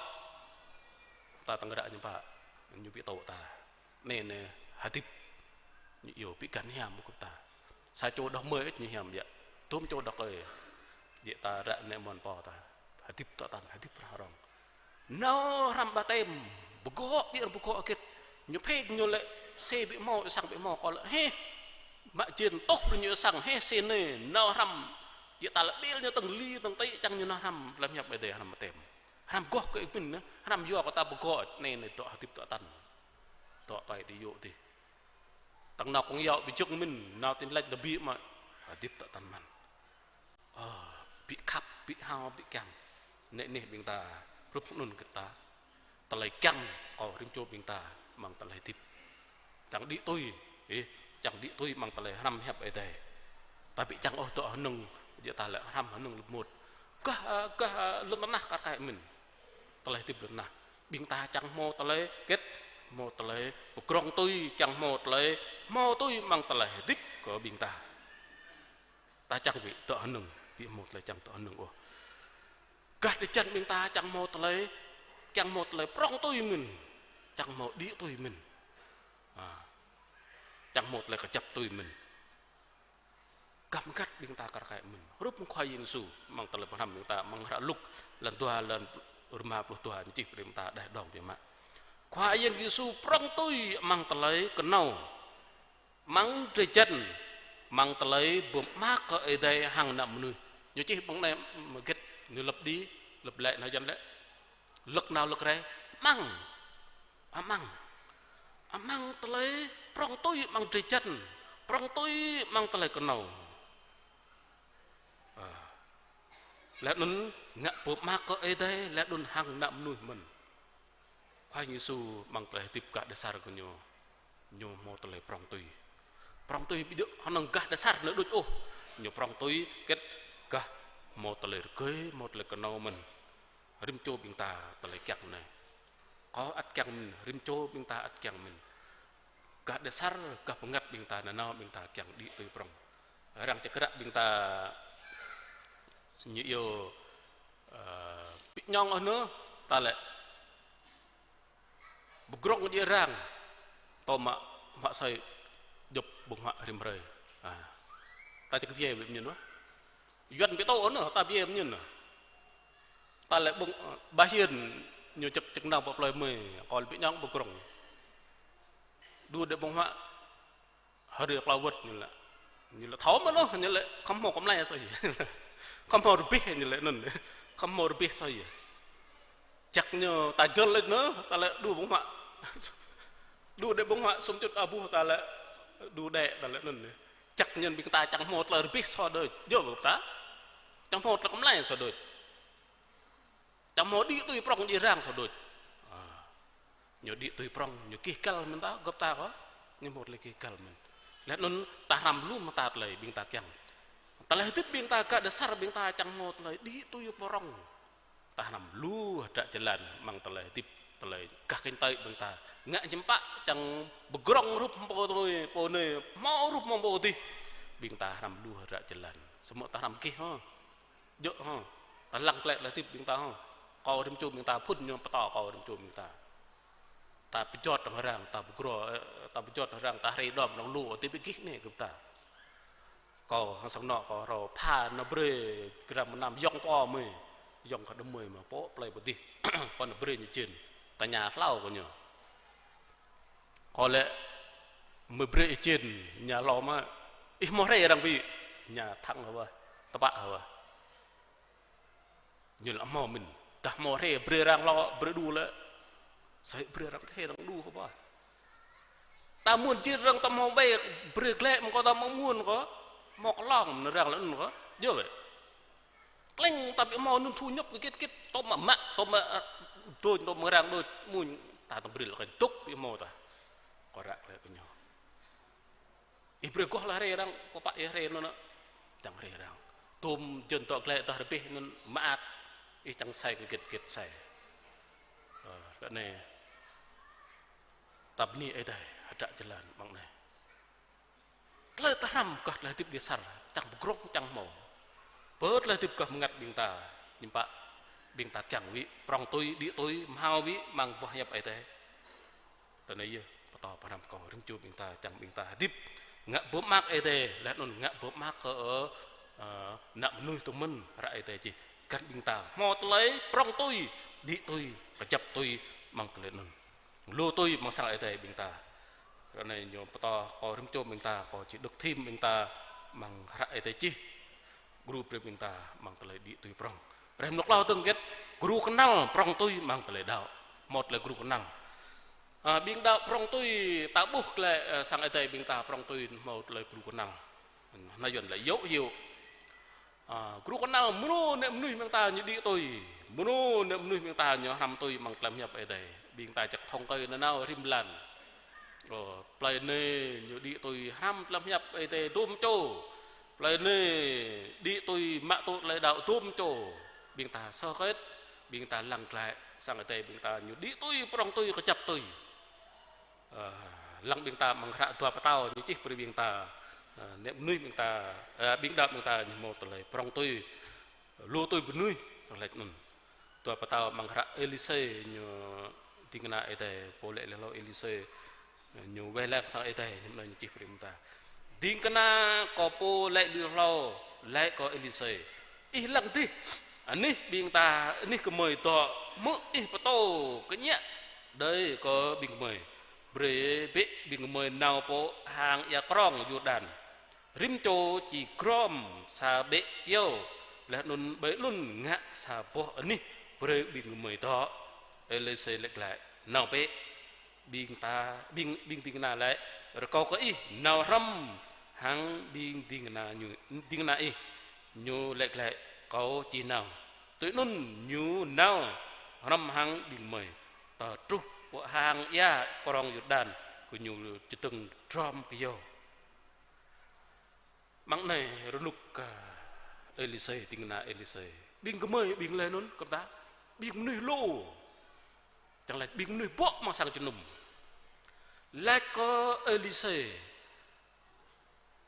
Ta tơ̆ng ră ñu pă. Ñu ƀu tŏ ta. Anai, anai, hơdip. Ñu iâu ƀu găn hiam kơ ta. Sa čô đah mơi ĕč ñu hiam biă. Dôm čô đah kơi. Djơ̆ ta ră neh mon pô ta. Hơdip tŏ tăn, hơdip rah rong. Nao hrăm ƀaptem, pơgŏ, ƀiă arăng pơgŏ hơget. Ñu phek ñu lĕ, sê ƀu hmâo, sang ƀu hmâo, kâo lĕ, hĕ. Mă jên tŏh brơi ñu sang, hĕ, sê anai, nao hrăm. Djơ̆ ta lĕ ƀel ñu tơ̆ng li, tơ̆ng tĭ, čang ñu nao hrăm, lăm hiăp Ơi Adai hrăm ƀaptem. Hrăm goh kơ ih pĭn, hrăm yua kơ ta pơgŏ, anai, anai, dŏ hơdip tŏ tăn. Dŏ tuai ti yŏ ti. Tơ̆ng nao kông yŏ ƀu jơ̆ng mơ̆n, nao tin lač lơbĭ mă, hơdip tŏ tăn mơ̆n. Ơ, ƀu khăp, ƀu hao, ƀu kiăng. Anai anih ƀing ta, hrup anŭn kơ ta. Tơlơi kiăng kơ rĭm čô ƀing ta, amăng tơlơi hơdip. Čang đĭ tui, ih, čang đĭ tui amăng tơlơi hrăm hiăp Ơi Adai. Ta ƀu čang ôh dŏ hơnơ̆ng, djơ̆ ta lĕ hrăm hơnơ̆ng lơmut. Gah, gah, lŏn tơnah kar kaĭ mơ̆n. Tơlơi hơdip lŏn tơnah. Ƀing ta čang hmâo tơlơi hơget, hmâo tơlơi pơgrŏng tui, čang hmâo tơlơi hmâo tui amăng tơlơi hơdip kơ ƀing ta. Ta čang ƀu dŏ hơnơ̆ng, ƀu hmâo tơlơi čang dŏ hơnơ̆ng ôh. Gah drơi jăn ƀing ta čang hmâo tơlơi, čang hmâo tơlơi prŏng tui mơ̆n, čang hmâo đĭ tui mơ̆n. A, čang hmâo tơlơi kơjăp tui mơ̆n. Gah mơgăt ƀing ta kar kaĭ mơ̆n. Hrup mơ̆ng Khua Yang Yêsu, amăng tơlơi pơhrăm ƀing ta, amăng hră Luk, jơlan dua, jơlan rơma pluh dua, ñu čih brơi ƀing ta đah đong biă mă. Khua Yang Yêsu prŏng tui amăng tơlơi kơnâo. Amăng drơi jăn, Amăng tơlơi pơmơak kơ Ơi Adai hăng ană mơnuih. Ñu čih ƀơi anai mơgĕt, ñu lăp đĭ, lăp lĕ, anai jăn lĕ. Lăk nao lăk rai, amăng. Amăng. Amăng tơlơi prŏng tui amăng drơi jăn. Prŏng tui amăng tơlơi kơnâo. Ơ. Laih anŭn ngă pơmơak kơ Ơi Adai, laih anŭn hăng ană mơnuih mơ̆n. Khua Yang Yêsu amăng tơlơi hơdip gah đơsar kơ ñu. Ñu hmâo tơlơi prŏng tui. Prŏng tui ƀu djơ̆ hơnơ̆ng gah đơsar anŭn đôč ôh. Ñu prŏng tui hơget gah hmâo tơlơi rơgơi, hmâo tơlơi kơnâo mơ̆n. Rĭm čô ƀing ta tơlơi kiăng anai. Kâo ăt kiăng mơ̆n, rĭm čô ƀing ta ăt kiăng mơ̆n. Gah đơsar, gah bơngăt ƀing ta nanao ƀing ta kiăng đĭ tui prŏng. Arăng čơkră ƀing ta ñu iâu, ơ, ƀu ñong ôh anŭn, ta lĕ pơdrŏng djơ̆ arăng, tơma mă soi djŏp ƀơ̆ng huă rĭm hrơi. A. Ta čơkă biă ƀu mơñen wah. Yuan ƀu tŭ anŭn, ta biă mơñen. Ta lĕ ƀơ̆ng, ơ, ƀa hiên ñu čơk, čơk nao pơ plơi mơi, kâo lĕ ƀu ñong pơdrŏng. Đu đĕ ƀơ̆ng huă, hơdrơi klâo wơ̆t ñu lĕ. Ñu lĕ thâo mơ̆n ôh, ñu lĕ khŏm hmâo kơmlai soh yơh. Khŏm hmâo rơbeh ñu lĕ anŭn. Khŏm hmâo rơbeh soh yơh. Čăk ñu ta jơl lĕ anŭn, ta lĕ đu ƀơ̆ng huă. Đu đĕ ƀơ̆ng huă sum čut abuh ta lĕ đu đĕ ta lĕ anŭn. Čăk ñu ƀing ta čang hmâo tơlơi rơbeh soh đôč. Djơ̆ ƀu ta. Čang hmâo tơlơi kơmlai soh đôč. Čang hmâo đĭ tui prŏng djơ̆ arăng soh đôč. A. Ñu đĭ tui prŏng, ñu gêh găl mơ̆n ta, gơ̆p ta kơ. Ñu hmâo tơlơi gêh găl mơ̆n. Laih anŭn ta hrăm lu mơta tơlơi ƀing ta kiăng. Tơlơi hơdip ƀing ta gah đơsar ƀing ta čang hmâo tơlơi đĭ tui prŏng. Ta hrăm lu hơdră jơlan amăng tơlơi hơdip, tơlơi gah kinh tế ƀing ta. Ngă hiư̆m pă čang pơdrŏng rup pô anai, pô anai, hmâo rup hmâo pô adih. Ƀing ta hrăm lu hơdră jơlan. Samơ̆ ta hrăm gêh hă. Djơ̆ hă. Ta lăng glaĭ tơlơi hơdip ƀing ta hă. Kâo rĭm čô ƀing ta phŭn ñu pơtô kâo rĭm čô ƀing ta. Ta pơjot hăng arăng, ta pơgro, ơ, ta pơjot hăng arăng, ta hrơi đom nong lu, tơbiă gêh anai gơ̆p ta. Kâo hăng sang anŏ kâo rao pha nao brơi gram mơnam yŏng pơ mơi. Yŏng kơ đơmơi mă pơ plơi pơ adih. Kâo nao brơi ñu jên. Ta ña hlâo kơ ñu. Kâo lĕ mơi brơi ih jên, ña hlâo mă. Ih hmâo hrơi arăng ƀu? Ña thăng hơwah. Tơpă hơwah. Ñu lĕ hmâo mơ̆n. Dah hmâo hrơi brơi arăng hlâo, brơi đu lĕ. Soi brơi arăng hrơi arăng đu hơwah. Ta mơ̆n jir arăng ta hmâo ƀai brơi glaĭ mơ̆ng kâo ta hmâo mơ̆n kâo. Hmâo klong mơ̆n arăng lĕ anŭn kâo. Djơ̆ wơ̆t. Kleng ta ƀu hmâo anŭn thu nhập kơ git git. Tơma mă, tơma, ơ, đôč, tơma arăng đôč, mơ̆n ta tơm brơi lĕ kơ dŏ ƀu hmâo ta. Kâo ră glaĭ kơ ñu. Ih brơi goh lĕ hrơi arăng, kâo pă ih hrơi anŭn. Čang hrơi arăng. Tơm jơ̆n dŏ glaĭ dah rơbeh anŭn mơak. Ih čang sai kơ git git sai. Ơ, kơ anai. Ta bơni Ơi Adai, hơdră jơlan amăng anai. Tơlơi ta hrăm gah tơlơi hơdip đĭ sar, čang pơdrŏng čang hmâo. Pơ tơlơi hơdip gah bơngăt ƀing ta, hiư̆m pă ƀing ta kiăng wĭ, prŏng tui, đĭ tui, hmâo wĭ, amăng boh hiăp Ơi Adai. Tơ anai yơh, pơtô pơhrăm kâo, rĭm čô ƀing ta, čang ƀing ta hơdip, ngă pơmơak Ơi Adai, laih anŭn ngă pơmơak kơ, ơ, ană mơnuih tơ mơ̆n, ră Ơi Adai čih, gah ƀing ta, hmâo tơlơi, prŏng tui, đĭ tui, kơjăp tui, amăng tơlơi anŭn. Lu tui amăng sang Ơi Adai ƀing ta. Ră anai ñu pơtô kâo rĭm čô ƀing ta, kâo či đŏk thim ƀing ta amăng hră Ơi Adai čih. Gru brơi ƀing ta amăng tơlơi đĭ tui prŏng. Hrơi mơnuă klâo dơ̆ng gĕt, gru kơnăl prŏng tui amăng tơlơi đaŏ. Hmâo tơlơi gru kơnăl. A, ƀing đaŏ prŏng tui ta ƀuh glaĭ, ơ, sang Ơi Adai ƀing ta prŏng tui hmâo tơlơi gru kơnăl. Hnai yuan lĕ yŏ hiu. A, gru kơnăl mơnô ană mơnuih ƀing ta ñu đĭ tui. Mơnô ană mơnuih ƀing ta ñu hrăm tui amăng tơlơi hiăp Ơi Adai. Ƀing ta čăk thŏng kơi nanao rĭm blan. Ơ, plơi anai ñu đĭ tui hrăm tơlơi hiăp Ơi Adai dôm čô. Plơi anai đĭ tui mă tŭ tơlơi đaŏ dôm čô. Ƀing ta sơkĕt, ƀing ta lăng glaĭ sang Ơi Adai ƀing ta ñu đĭ tui, prŏng tui, kơjăp tui. Ơ, lăng ƀing ta amăng hră dua pơtao ñu čih brơi ƀing ta, ơ, ană mơnuih ƀing ta, ơ, ƀing đaŏ ƀing ta ñu hmâo tơlơi prŏng tui, lu tui mơnuih, tơlơi anŭn. Dua pơtao amăng hră Êlisê ñu ding kơna Ơi Adai, pô laĭ lui hlâo Êlisê, ñu wai lăng sang Ơi Adai, ñu mơ̆n ñu čih brơi ƀing ta. Ding kơna kâo pô laĭ lui hlâo, laĭ kơ Êlisê. Ih lăng dih, anih ƀing ta, anih gơmơi dŏ, hmư̆ ih pơtô kơñĕ đơi kơ ƀing gơmơi. Brơi bĕ ƀing gơmơi nao pơ hang ia krong Yôrdan. Rĭm čô či grŏm sa ƀĕ kyâo, laih anŭn ƀơi anŭn ngă sa boh anih brơi ƀing gơmơi dŏ. Êlisê laĭ glaĭ: Nao bĕ, ƀing ta, ƀing, ƀing ding kơna laĭ: Rơkâo kơ ih nao hrŏm hăng ƀing ding kơna ñu, ding kơna ih. Ñu laĭ glaĭ: Kâo či nao. Tui anŭn ñu nao hrŏm hăng ƀing gơmơi, tơl truh pơ hang ia krong Yôrdan, gơñu čơdơ̆ng drŏm kyâo. Mơ̆ng anai rơnŭk kơ Êlisê, ding kơna Êlisê. Ƀing gơmơi, ƀing laĭ anŭn kơ ta, ƀing mơnuih lu. Čang laĭ ƀing mơnuih bŏ amăng sang jơnum. Laĭ kơ Êlisê: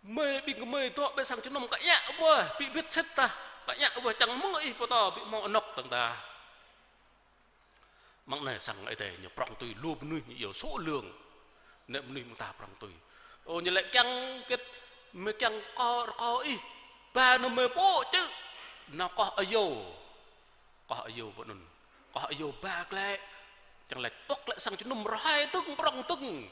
Mơi, ƀing gơmơi dŏ ƀơi sang jơnum kơ ñă ƀuh, ƀĭ bĭt sĭt tah, kơ ñă ƀuh, čang mơ̆ng ih pơtô ƀĭ hmâo anŏk tơ̆ng tah. Mơ̆ng anai sang Ơi Adai ñu prŏng tui lu mơnuih ñu iâu số lượng. Anai mơnuih mơ̆ng ta prŏng tui. Ơ, ñu laĭ kiăng kĕt, mơi kiăng kơ, kơ ih ba nao mơi pô čư̆, nao koh ayô. Koh ayô pơ anŭn. Koh ayô ba glaĭ. Čang laĭ tŏk glaĭ sang jơnum rơhai tơ̆ng, prŏng tơ̆ng.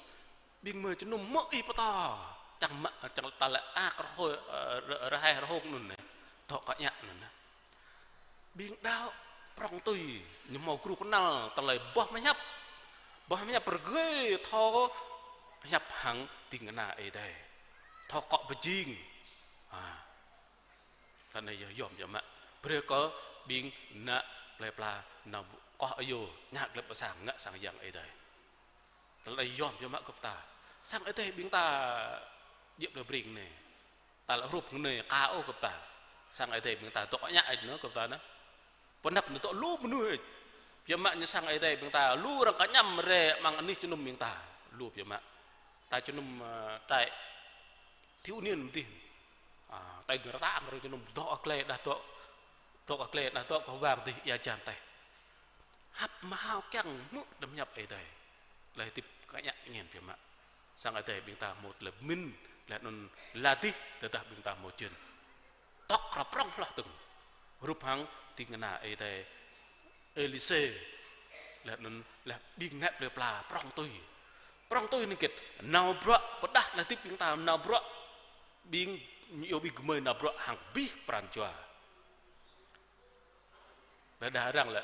Ƀing mơi jơnum mơ̆ ih pơtô. Čang mă, čang ta laĭ ak rơhơi, ơ, rơ-, rơhai rơhông anŭn anai. Dŏ kơ ñă anŭn anai. Ƀing đaŏ prŏng tui, ñu hmâo gru kơnăl tơlơi boh pơhiăp. Boh pơhiăp rơgơi thâo pơhiăp hăng ding kơna Ơi Adai. Thâo akŏ pơjing. Ha. Kơ anai yơh yom yơh mă. Brơi kơ ƀing ană plơi pla nao koh ayô, ñă glăp pơ sang, ngă sang yang Ơi Adai. Tơlơi yom yơh mă gơ̆p ta. Sang Ơi Adai ƀing ta djơ̆ plơi Breng anai. Ta lĕ hrup ngơnơi ka ôh gơ̆p ta. Sang Ơi Adai ƀing ta dŏ ñă ĕč nơ gơ̆p ta nơ. Pơnăp nơ dŏ lu mơnuih ĕč. Biă mă ñu sang Ơi Adai ƀing ta lu arăng kơñăm rai amăng anih jơnum ƀing ta. Lu biă mă. Ta jơnum, ơ, trại thiếu niên mơ̆n dih. A, tơl rơta arăng jơnum dŏ glai đah dŏ, dŏ glai đah dŏ kơ wang dih ia jan teh. Hăp mơhao kiăng hmư̆ đăm hiăp Ơi Adai. Tơlơi hơdip kơ ñă ñen biă mă. Sang Ơi Adai ƀing ta hmâo tơlơi pơmĭn, laih anŭn la dih, tơdah ƀing ta hmâo jên. Tŏk ră prŏng hloh tơ̆ng. Hrup hăng ding kơna Ơi Adai Êlisê. Laih anŭn laih ƀing ană plơi pla prŏng tui. Prŏng tui anai kĕt, nao bruă, pơđah tơlơi hơdip ƀing ta nao bruă. Ƀing ñu iâu ƀing gơmơi nao bruă hăng abih pran jua. Laih đah arăng lĕ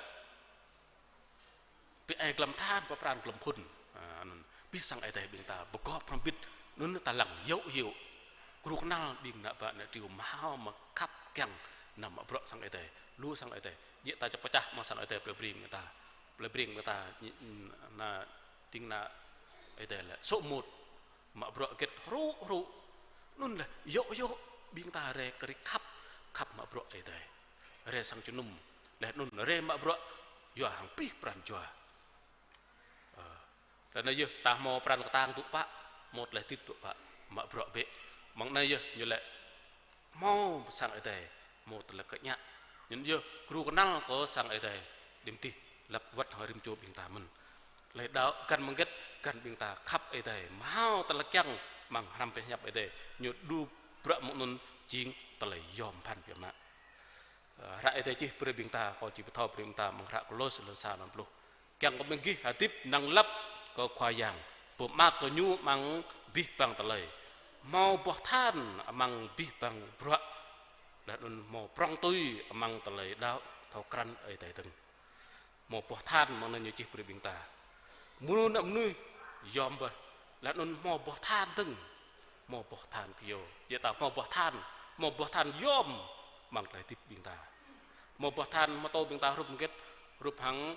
ƀu ai glăm than, pơpran glăm phŭn. A, anŭn. Abih sang Ơi Adai ƀing ta pơgop hrŏm hơbĭt, anŭn ta lăng yơh yơh. Gru kơnăl ƀing ană bă ană triu mơhao mă khăp kiăng nao mă bruă sang Ơi Adai. Lu sang Ơi Adai. Djơ̆ ta čăp pơčah mơ̆ng sang Ơi Adai plơi Breng ta. Plơi Breng ta, ană, ding ană Ơi Adai lĕ số một. Mă bruă hơget hrŭ hrŭ. Anŭn lĕ yơh yơh ƀing ta rai kơ rai khăp, khăp mă bruă Ơi Adai. Rai sang jơnum, laih anŭn rai mă bruă yua hăng abih pran jua. Ơ, laih anŭn yơh ta hmâo pran kơtang tŭ pă, hmâo tơlơi hơdip tŭ pă, mă bruă bĕ. Mơ̆ng anai yơh ñu laĭ hmâo sang Ơi Adai, hmâo tơlơi kơñă. Anŭn yơh gru kơnăl kơ sang Ơi Adai, đĭm dih lăp wơ̆t hăng rĭm čô ƀing ta mơ̆n. Laih đaŏ găn mơ̆ng hơget, găn ƀing ta khăp Ơi Adai, mơhao tơlơi kiăng amăng hrăm pơhiăp Ơi Adai, ñu đu bruă mơ̆ng anŭn jing tơlơi yom pơphan biă mă. Ơ, hră Ơi Adai čih brơi ƀing ta, kâo či pơthâo brơi ƀing ta amăng hră Kôlôs lơn sa năm pluh. Kiăng kơ ƀing gih hơdip năng lăp kơ Khua Yang, pơmơak kơ ñu amăng abih bang tơlơi. Hmâo boh than amăng abih bang bruă, laih anŭn hmâo prŏng tui amăng tơlơi đaŏ thâo krăn Ơi Adai dơ̆ng. Hmâo boh than mơ̆ng anai ñu čih brơi ƀing ta. Mơnuih ană mơnuih yom bơih. Laih anŭn hmâo boh than dơ̆ng. Hmâo boh than kyâo. Djơ̆ ta hmâo boh than. Hmâo boh than yom amăng tơlơi hơdip ƀing ta. Hmâo boh than mơtô ƀing ta hrup hơget, hrup hăng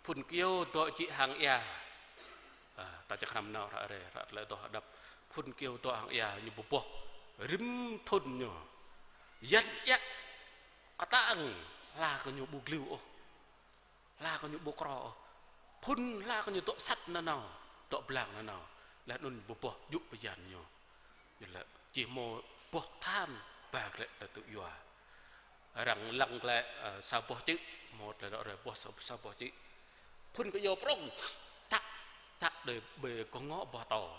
phŭn kyâo dŏ jĕ hang ia. A, ta čang hrăm nao hră rai, hră tơlơi adoh hơđăp. Phŭn kyâo dŏ hang ia ñu pơboh rĭm thŭn ñu. Yan iă kơtang hla kơ ñu ƀu gliu ôh. Hla kơ ñu ƀu krô ôh. Phŭn hla kơ ñu dŏ sat nanao, dŏ blang nanao. Laih anŭn pơboh djŭ pơyan ñu. Ñu laĭ či hmâo boh than ba glaĭ tơlơi tŭ yua. Arăng lăng glaĭ, ơ, sa boh čư̆, hmâo tơlơi dŏ rai boh sa, sa boh čư̆. Phŭn kơ yua prŏng, tak, tak đơi ƀơi kơngŏ boh tâo.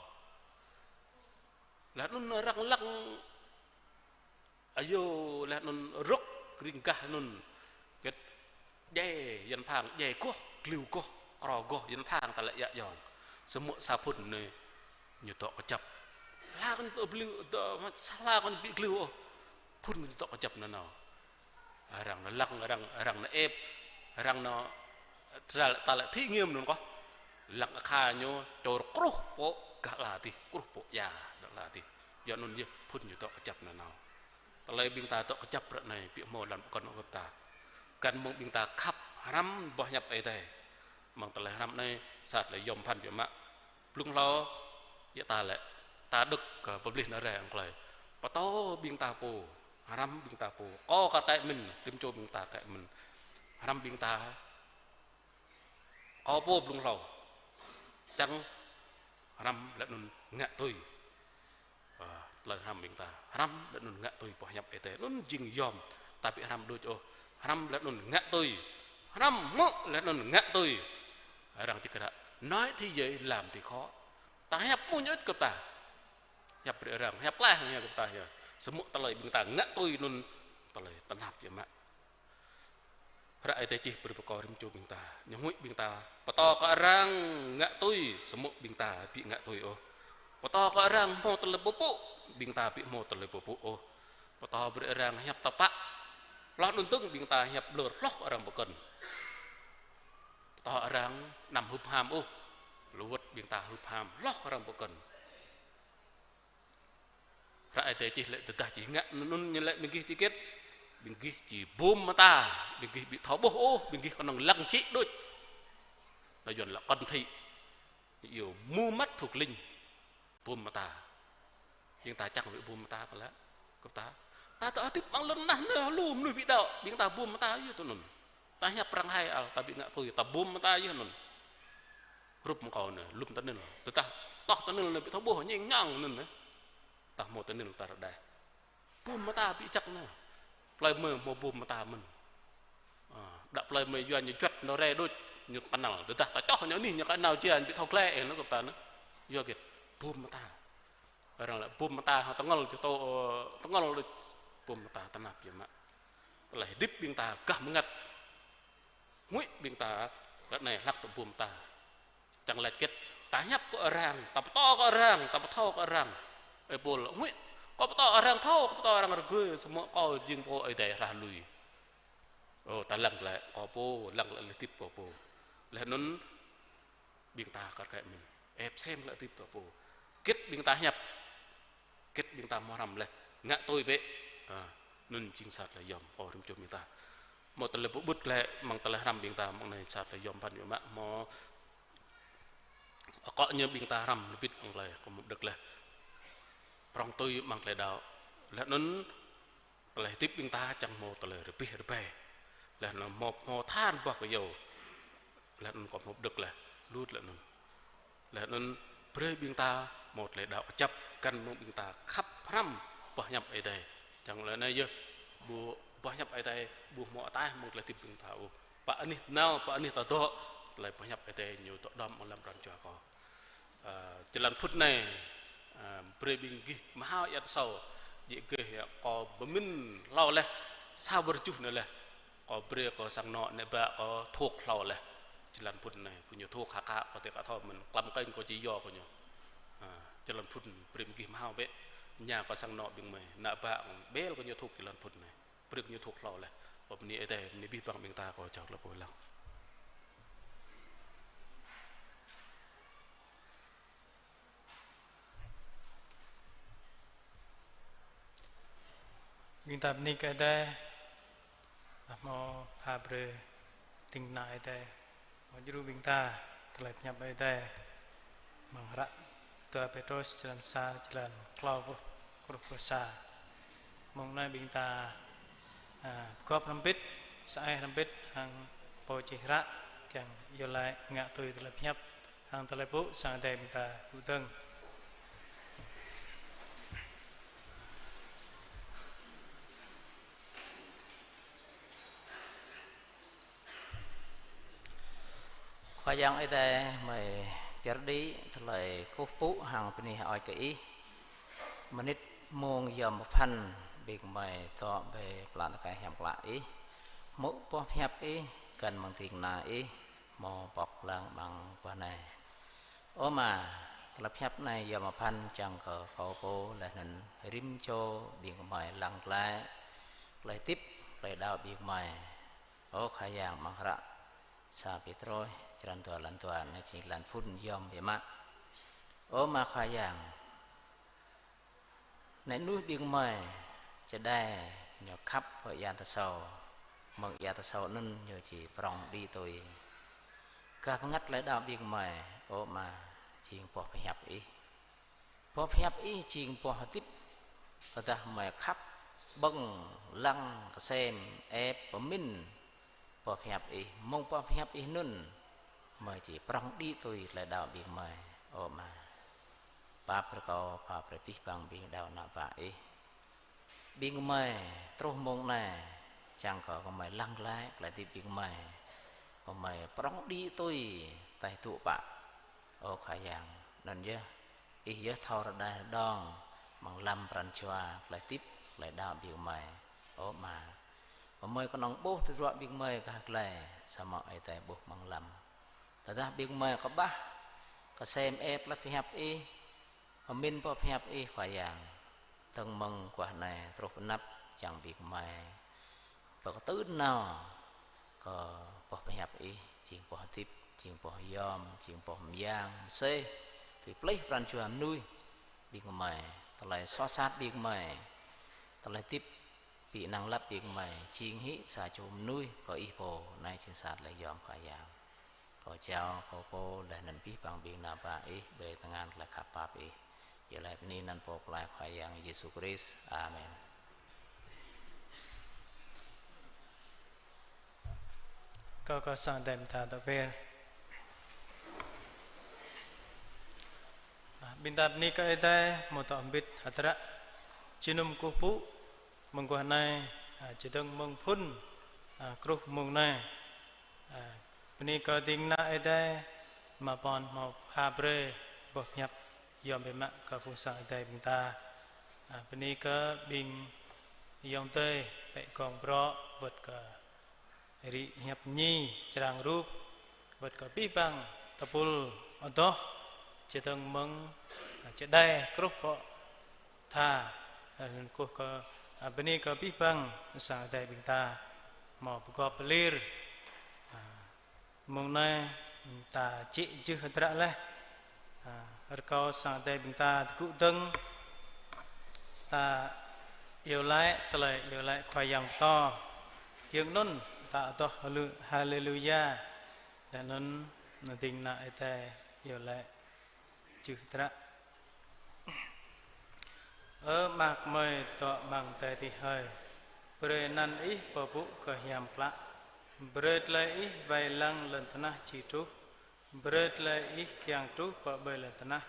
Laih anŭn arăng lăng ayô laih anŭn rŏk ring gah anŭn. Hơget djai yan phang, djai goh, gliu goh, krô goh, yan phang tơlơi iă yong. Samơ̆ sa phŭn anai ñu dŏ kơjăp. Sa kơ ñu tŏ ƀlih, tŏ, sa kơ ñu ƀu glih ôh. Phŭn kơ ñu tŏ kơjăp nanao. Arăng anŭn lăng, arăng, arăng anŭn ĕp, arăng anŭn, ta, ta lĕ thí nghiệm anŭn kơh. Lăng akha ñu čor kruh pŏk gah ala adih, kruh pŏk ia gah ala adih. Yua anŭn yơh phŭn ñu tŏ kơjăp nanao. Tơlơi ƀing ta tŏ kơjăp ră anai ƀu hmâo lŏn pơkŏn ôh kơ ta. Găn mơ̆ng ƀing ta khăp hrăm boh hiăp Ơi Adai. Mơ̆ng tơlơi hrăm anai sa tơlơi yom pơphan biă mă. Blung hlâo, yua ta lĕ, ta đŏk kơ pơplih nao rai hăng tơlơi. Pơtô ƀing ta pô, hrăm ƀing ta pô. Kâo kar kaĭ mĭn, rĭm čô ƀing ta kaĭ mĭn. Hrăm ƀing ta, kâo pô blung hlâo. Čang hrăm laih anŭn ngă tui. Ơ, tơlơi hrăm ƀing ta. Hrăm laih anŭn ngă tui boh hiăp Ơi Adai. Anŭn jing yom, ta ƀu hrăm đôč ôh. Hrăm laih anŭn ngă tui. Hrăm hmư̆ laih anŭn ngă tui. Arăng či kră. Nói thì dễ, làm thì khó. Ta hiăp mơñum ĕt kơ ta. Hiăp brơi arăng, hiăp klaih hiăp kơ ta yơh. Samơ̆ tơlơi ƀing ta ngă tui anŭn tơlơi tơnap yơh mă. Hră Ơi Adai čih brơi pơkŏn rĭm čô ƀing ta. Ñu huĭ ƀing ta. Pơtô kơ arăng ngă tui, samơ̆ ƀing ta ƀu ngă tui ôh. Pơtô kơ arăng hmâo tơlơi pơpŭ, ƀing ta ƀu hmâo tơlơi pơpŭ ôh. Pơtô brơi arăng hiăp tơpă. Hloh anŭn dơ̆ng ƀing ta hiăp ƀlŏr hloh kơ arăng pơkŏn. Pơtô arăng anăm hưp ham ôh. Lu wơ̆t ƀing ta hưp ham hloh kơ arăng pơkŏn. Hră Ơi Adai čih lĕ tơdah či ngă anŭn ñu lĕ ƀing gih či hơget? Ƀing gih či bum mơta, ƀing gih ƀu thâo ƀuh ôh, ƀing gih kơnơ̆ng lăng čĭ đôč. Anŭn yơh lĕ cận thị. Yua mù mắt thuộc linh. Bum mơta. Ƀing ta čang ƀu bum mơta kơ lĕ, kơ ta. Ta tơl hơdip amăng lŏn tơnah anai lu mơnuih ƀu đaŏ, ƀing ta bum mơta yơh tui anŭn. Ta hiăp arăng hai ăl, ta ƀu ngă tui, ta bum mơta yơh anŭn. Hrup mơ̆ng kâo anai, lŏm tơnil. Tơdah tŏh tơnil anai ƀu thâo ƀuh, ñing ñong anŭn anai. Ta hmâo tơnil ta rơđah. Bum mơta ƀu čăk anai. Plơi mơi hmâo bum mơta mơ̆n. Ơ, đa plơi mơi yua ñu juăt nao rai đôč, ñu kơnăl. Tơdah ta čoh ñu anih ñu kơnăl jia, ƀu thâo glai ôh anŭn kơ ta anai. Yua hơget? Bum mơta. Arăng lĕ bum mơta hăng tơngơl či tŏ, ơ, tơngơl đôč, bum mơta tơnap yơh mă. Tơlơi hơdip ƀing ta gah mơngăt. Huĭ ƀing ta ră anai hlak tŭ bum mơta. Čang laĭ hơget? Ta hiăp kơ arăng, ta pơtô kơ arăng, ta pơthâo kơ arăng. Ơi Pôl, huĭ, kâo pơtô arăng thâo, kâo pơtô arăng rơgơi, samơ̆ kâo jing pô Ơi Adai rah lui. Ơ, ta lăng glaĭ kâo pô, lăng glaĭ tơlơi hơdip kâo pô. Laih anŭn ƀing ta kar kaĭ mĭn. Ĕp sem glaĭ tơlơi hơdip ta pô. Hơget ƀing ta hiăp. Hơget ƀing ta hmâo hrăm laih. Ngă tui bĕ. Ơ, anŭn jing sa tơlơi yom kơ rĭm čô ƀing ta. Hmâo tơlơi pơƀut glaĭ amăng tơlơi hrăm ƀing ta, amăng anai sa tơlơi yom pơphan biă mă hmâo. Akŏ ñu ƀing ta hrăm lơbĭt amăng tơlơi kơ mơ̆ng đŏk laih. Prŏng tui amăng tơlơi đaŏ. Laih anŭn tơlơi hơdip ƀing ta čang hmâo tơlơi rơbeh rơbai. Laih anŭn hmâo, hmâo than boh kơyâo. Laih anŭn kơ hmâo đŏk laih, lŭt laih anŭn. Laih anŭn brơi ƀing ta hmâo tơlơi đaŏ kơjăp, găn mơ̆ng ƀing ta khăp hrăm boh hiăp Ơi Adai. Čang laih anai yơh, ƀu boh hiăp Ơi Adai, ƀu hmâo ataih mơ̆ng tơlơi hơdip ƀing ta ôh. Pơ anih nao, pơ anih ta dŏ, tơlơi boh hiăp Ơi Adai ñu dŏ đŏm amăng lăm pran jua kâo. Ơ, jơlan phŭt anai, ơ, brơi ƀing gih mơhao ia tơsâo, djơ̆ gơh ia kâo pơmĭn hlâo laih, sa wơr juh anai laih, kâo brơi kơ sang anŏ anai ƀă kâo thuốc hlâo laih. Jơlan phŭt anai, kơ ñu thuốc hă kâo tơl ka thâo mơ̆n, klăm kơnh kâo či yua kơ ñu. Ơ, jơlan phŭt brơi ƀing gih mơhao bĕ, ña kơ sang anŏ ƀing mơi, ană ƀă ƀel kơ ñu thuốc jơlan phŭt anai. Brơi kơ ñu thuốc hlâo laih. Ơ bơni Ơi Adai, bơni abih bang ƀing ta kâo čang lăp ƀơi lăng. Ƀing ta bơni kơ Ơi Adai, hmâo pha brơi ding kơna Ơi Adai. Mơ̆ng djru ƀing ta, tơlơi pơhiăp Ơi Adai, mơ̆ng hră dua Pêtrôs, jơlan sa, jơlan klâo pluh, pluh sa. Mơ̆ng anai ƀing ta, ơ, pơgop hrŏm hơbĭt, sa ai hrŏm hơbĭt, hăng pô čih hră, kiăng iâu laĭ ngă tui tơlơi pơhiăp, hăng tơlơi pơpŭ sang Ơi Adai ƀing ta pơpŭ dơ̆ng. Khua Yang Ơi Adai, mơi pơyơr đĭ tơlơi kơkuh pơpŭ hăng bơni hơơč kơ Ih. Mơnit mông yom pơphan ƀing mơi dŏ ƀơi pran tơkai hiam klă Ih. Hmư̆ boh pơhiăp Ih, găn mơ̆ng ding kơna Ih, hmâo pŏk lăng amăng guah anai. Ơ Ama, Tơlơi pơhiăp anai yua mơ̆ phăn čang kơ kâo pô laih anŭn rĭm čô ƀing gơmơi lăng glaĭ tơlơi hơdip, tơlơi đaŏ ƀing gơmơi. Ơ Khua Yang, amăng hră sa Pêtrôs črăn dua, lan dua, anai jing lan phŭn yom biă mă. Ơ Ama Khua Yang, anai mơnuih ƀing gơmơi čơđai ñu khăp kơ ia tơsâo, mơ̆ng ia tơsâo anŭn ñu či prŏng đĭ tui. Gah bơngăt tơlơi đaŏ ƀing gơmơi, ơ Ama, jing boh pơhiăp Ih. Boh pơhiăp Ih jing boh hơdip, tơdah gơmơi khăp, ƀơ̆ng, lăng, kơsem, ĕp, pơmĭn boh pơhiăp Ih, mơ̆ng boh pơhiăp Ih anŭn, gơmơi či prŏng đĭ tui tơlơi đaŏ ƀing gơmơi, ơ Ama. Pap brơi kâo, pap brơi abih bang ƀing đaŏ ană bă Ih. Ƀing gơmơi truh mông anai, čang kơ gơmơi lăng glaĭ tơlơi hơdip ƀing gơmơi, gơmơi prŏng đĭ tui tơlơi tŭ pă. Ơ Khua Yang, anŭn yơh, Ih yơh thâo rơđah rơđông amăng lăm pran jua, tơlơi hơdip, tơlơi đaŏ ƀing gơmơi, ơ Ama. Gơmơi kơnơ̆ng ƀuh tơdruă ƀing gơmơi gah glai, samơ̆ Ơi Adai ƀuh amăng lăm. Tơdah ƀing gơmơi kơƀah, kơsem ĕp tơlơi pơhiăp Ih, pơmĭn boh pơhiăp Ih, Khua Yang, dơ̆ng mơ̆ng guah anai truh pơ anăp, čang ƀing gơmơi pơkơtưn nao kơ boh pơhiăp Ih, jing boh hơdip, jing boh yom, jing boh mơyang mơsêh, tui pơplih pran jua mơnuih ƀing gơmơi, tơlơi soh sat ƀing gơmơi, tơlơi hơdip ƀu năng lăp ƀing gơmơi, jing hĭ sa čô mơnuih kơ Ih pô, anai jing sa tơlơi yom, Khua Yang. Kâo jao kâo pô laih anŭn abih bang ƀing ană bă Ih ƀơi tơngan tơlơi khăp pap Ih. Iâu laĭ bơni anăn Pô Pơklaih Khua Yang Yêsu Krist. Amen. Kâo, kâo sang Ơi Adai mơta tŏ ber. Ƀing ta bơni kơ Ơi Adai, hmâo dŏ hơbĭt hơdră jơnum kơkuh pơpŭ mơguah anai, a, čơdơ̆ng mơ̆ng phŭn, a, truh mông anai. A, bơni kơ ding kơna Ơi Adai, mă pŏn hmâo pha brơi boh pơhiăp yom biă mă kơ phung sang Ơi Adai ƀing ta. A, bơni kơ ƀing ayŏng adơi pĕ gong brŏ, wơ̆t kơ rĭ hiăp ñi, črang rup, wơ̆t kơ abih bang tơpul adoh, čơdơ̆ng mơ̆ng, a, čơđai truh pơ tha, a, anŭn kơkuh kơ, a, bơni kơ abih bang sang Ơi Adai ƀing ta hmâo pơgop pơlir. A, mông anai ta čih jưh hơdră laih. A, rơkâo sang Ơi Adai ƀing ta tơgŭ dơ̆ng, ta iâu laĭ tơlơi iâu laĭ Khua Yang pơtô. Giŏng anŭn ta adoh hale-, Haleluya. Laih anŭn ding kơna Ơi Adai iâu laĭ jưh hơdră. Ơ Ama gơmơi dŏ amăng adai adih hơi, brơi anăn Ih pơpŭ kơ hiam klă. Brơi tơlơi Ih wai lăng lŏn tơnah či truh. Brơi tơlơi Ih kiăng truh pơ ƀơi lŏn tơnah,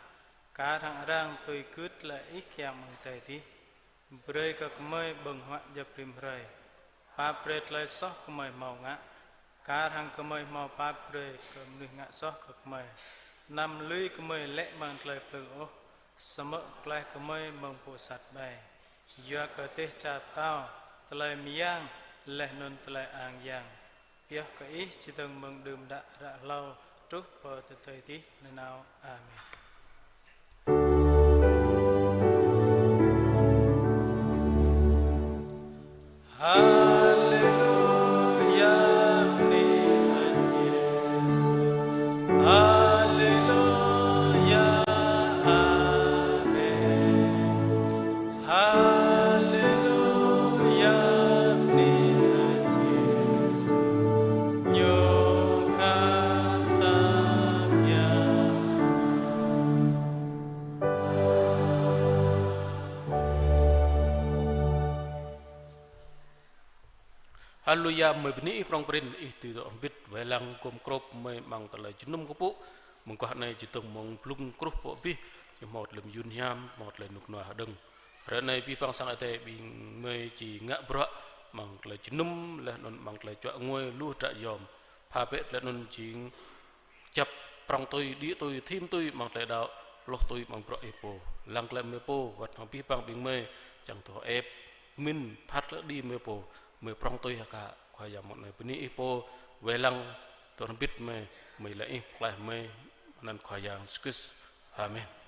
kar hăng arăng tui gưt tơlơi Ih kiăng amăng adai adih. Brơi kơ gơmơi ƀơ̆ng huă djŏp rĭm hrơi. Pap brơi tơlơi soh gơmơi hmâo ngă, kar hăng gơmơi hmâo pap brơi kơ mơnuih ngă soh kơ gơmơi. Anăm lui gơmơi lê̆ amăng tơlơi plư ôh, samơ̆ pơklaih gơmơi mơ̆ng pô sat ƀai. Yua kơ dêh čar pơtao, tơlơi mơyang, laih anŭn tơlơi ang yang, pioh kơ Ih čơdơ̆ng mơ̆ng đưm đă ră hlâo truh pơ tơdơi adih nanao. Amen. Haleluya, bơni Ơi Yêsu. Haleluya, amen. Haleluya, bơni Ơi Yêsu, ñu khăp tơbiă. Haleluya, gơmơi bơni Ih prŏng prin, Ih dưi dŏ hơbĭt wai lăng gum grŏp gơmơi amăng tơlơi jơnum kơkuh pơpŭ. Mơguah anai čơdơ̆ng mơ̆ng blung truh pơ abih, či hmâo tơlơi mơyun hiam, hmâo tơlơi rơnŭk rơnua hơđơ̆ng. Hrơi anai abih bang sang Ơi Adai ƀing gơmơi či ngă bruă amăng tơlơi jơnum laih anŭn amăng tơlơi čuă ngui lu hơdră yom. Pha bĕ tơlơi anŭn jing kơjăp prŏng tui, đĭ tui, thim tui amăng tơlơi đaŏ, hloh tui amăng bruă Ih pô. Lăng glaĭ gơmơi pô, wơ̆t hăng abih bang ƀing gơmơi, čang dŏ ĕp, pơmĭn, phat lĕ đĭ gơmơi pô, gơmơi prŏng tui hơkă. Khua Yang mơ̆ng anai bơni Ih pô, wai lăng, dŏ hơbĭt gơmơi, gơmơi laĭ Ih pơklaih gơmơi, anăn Khua Yang Yêsu Krist. Amen.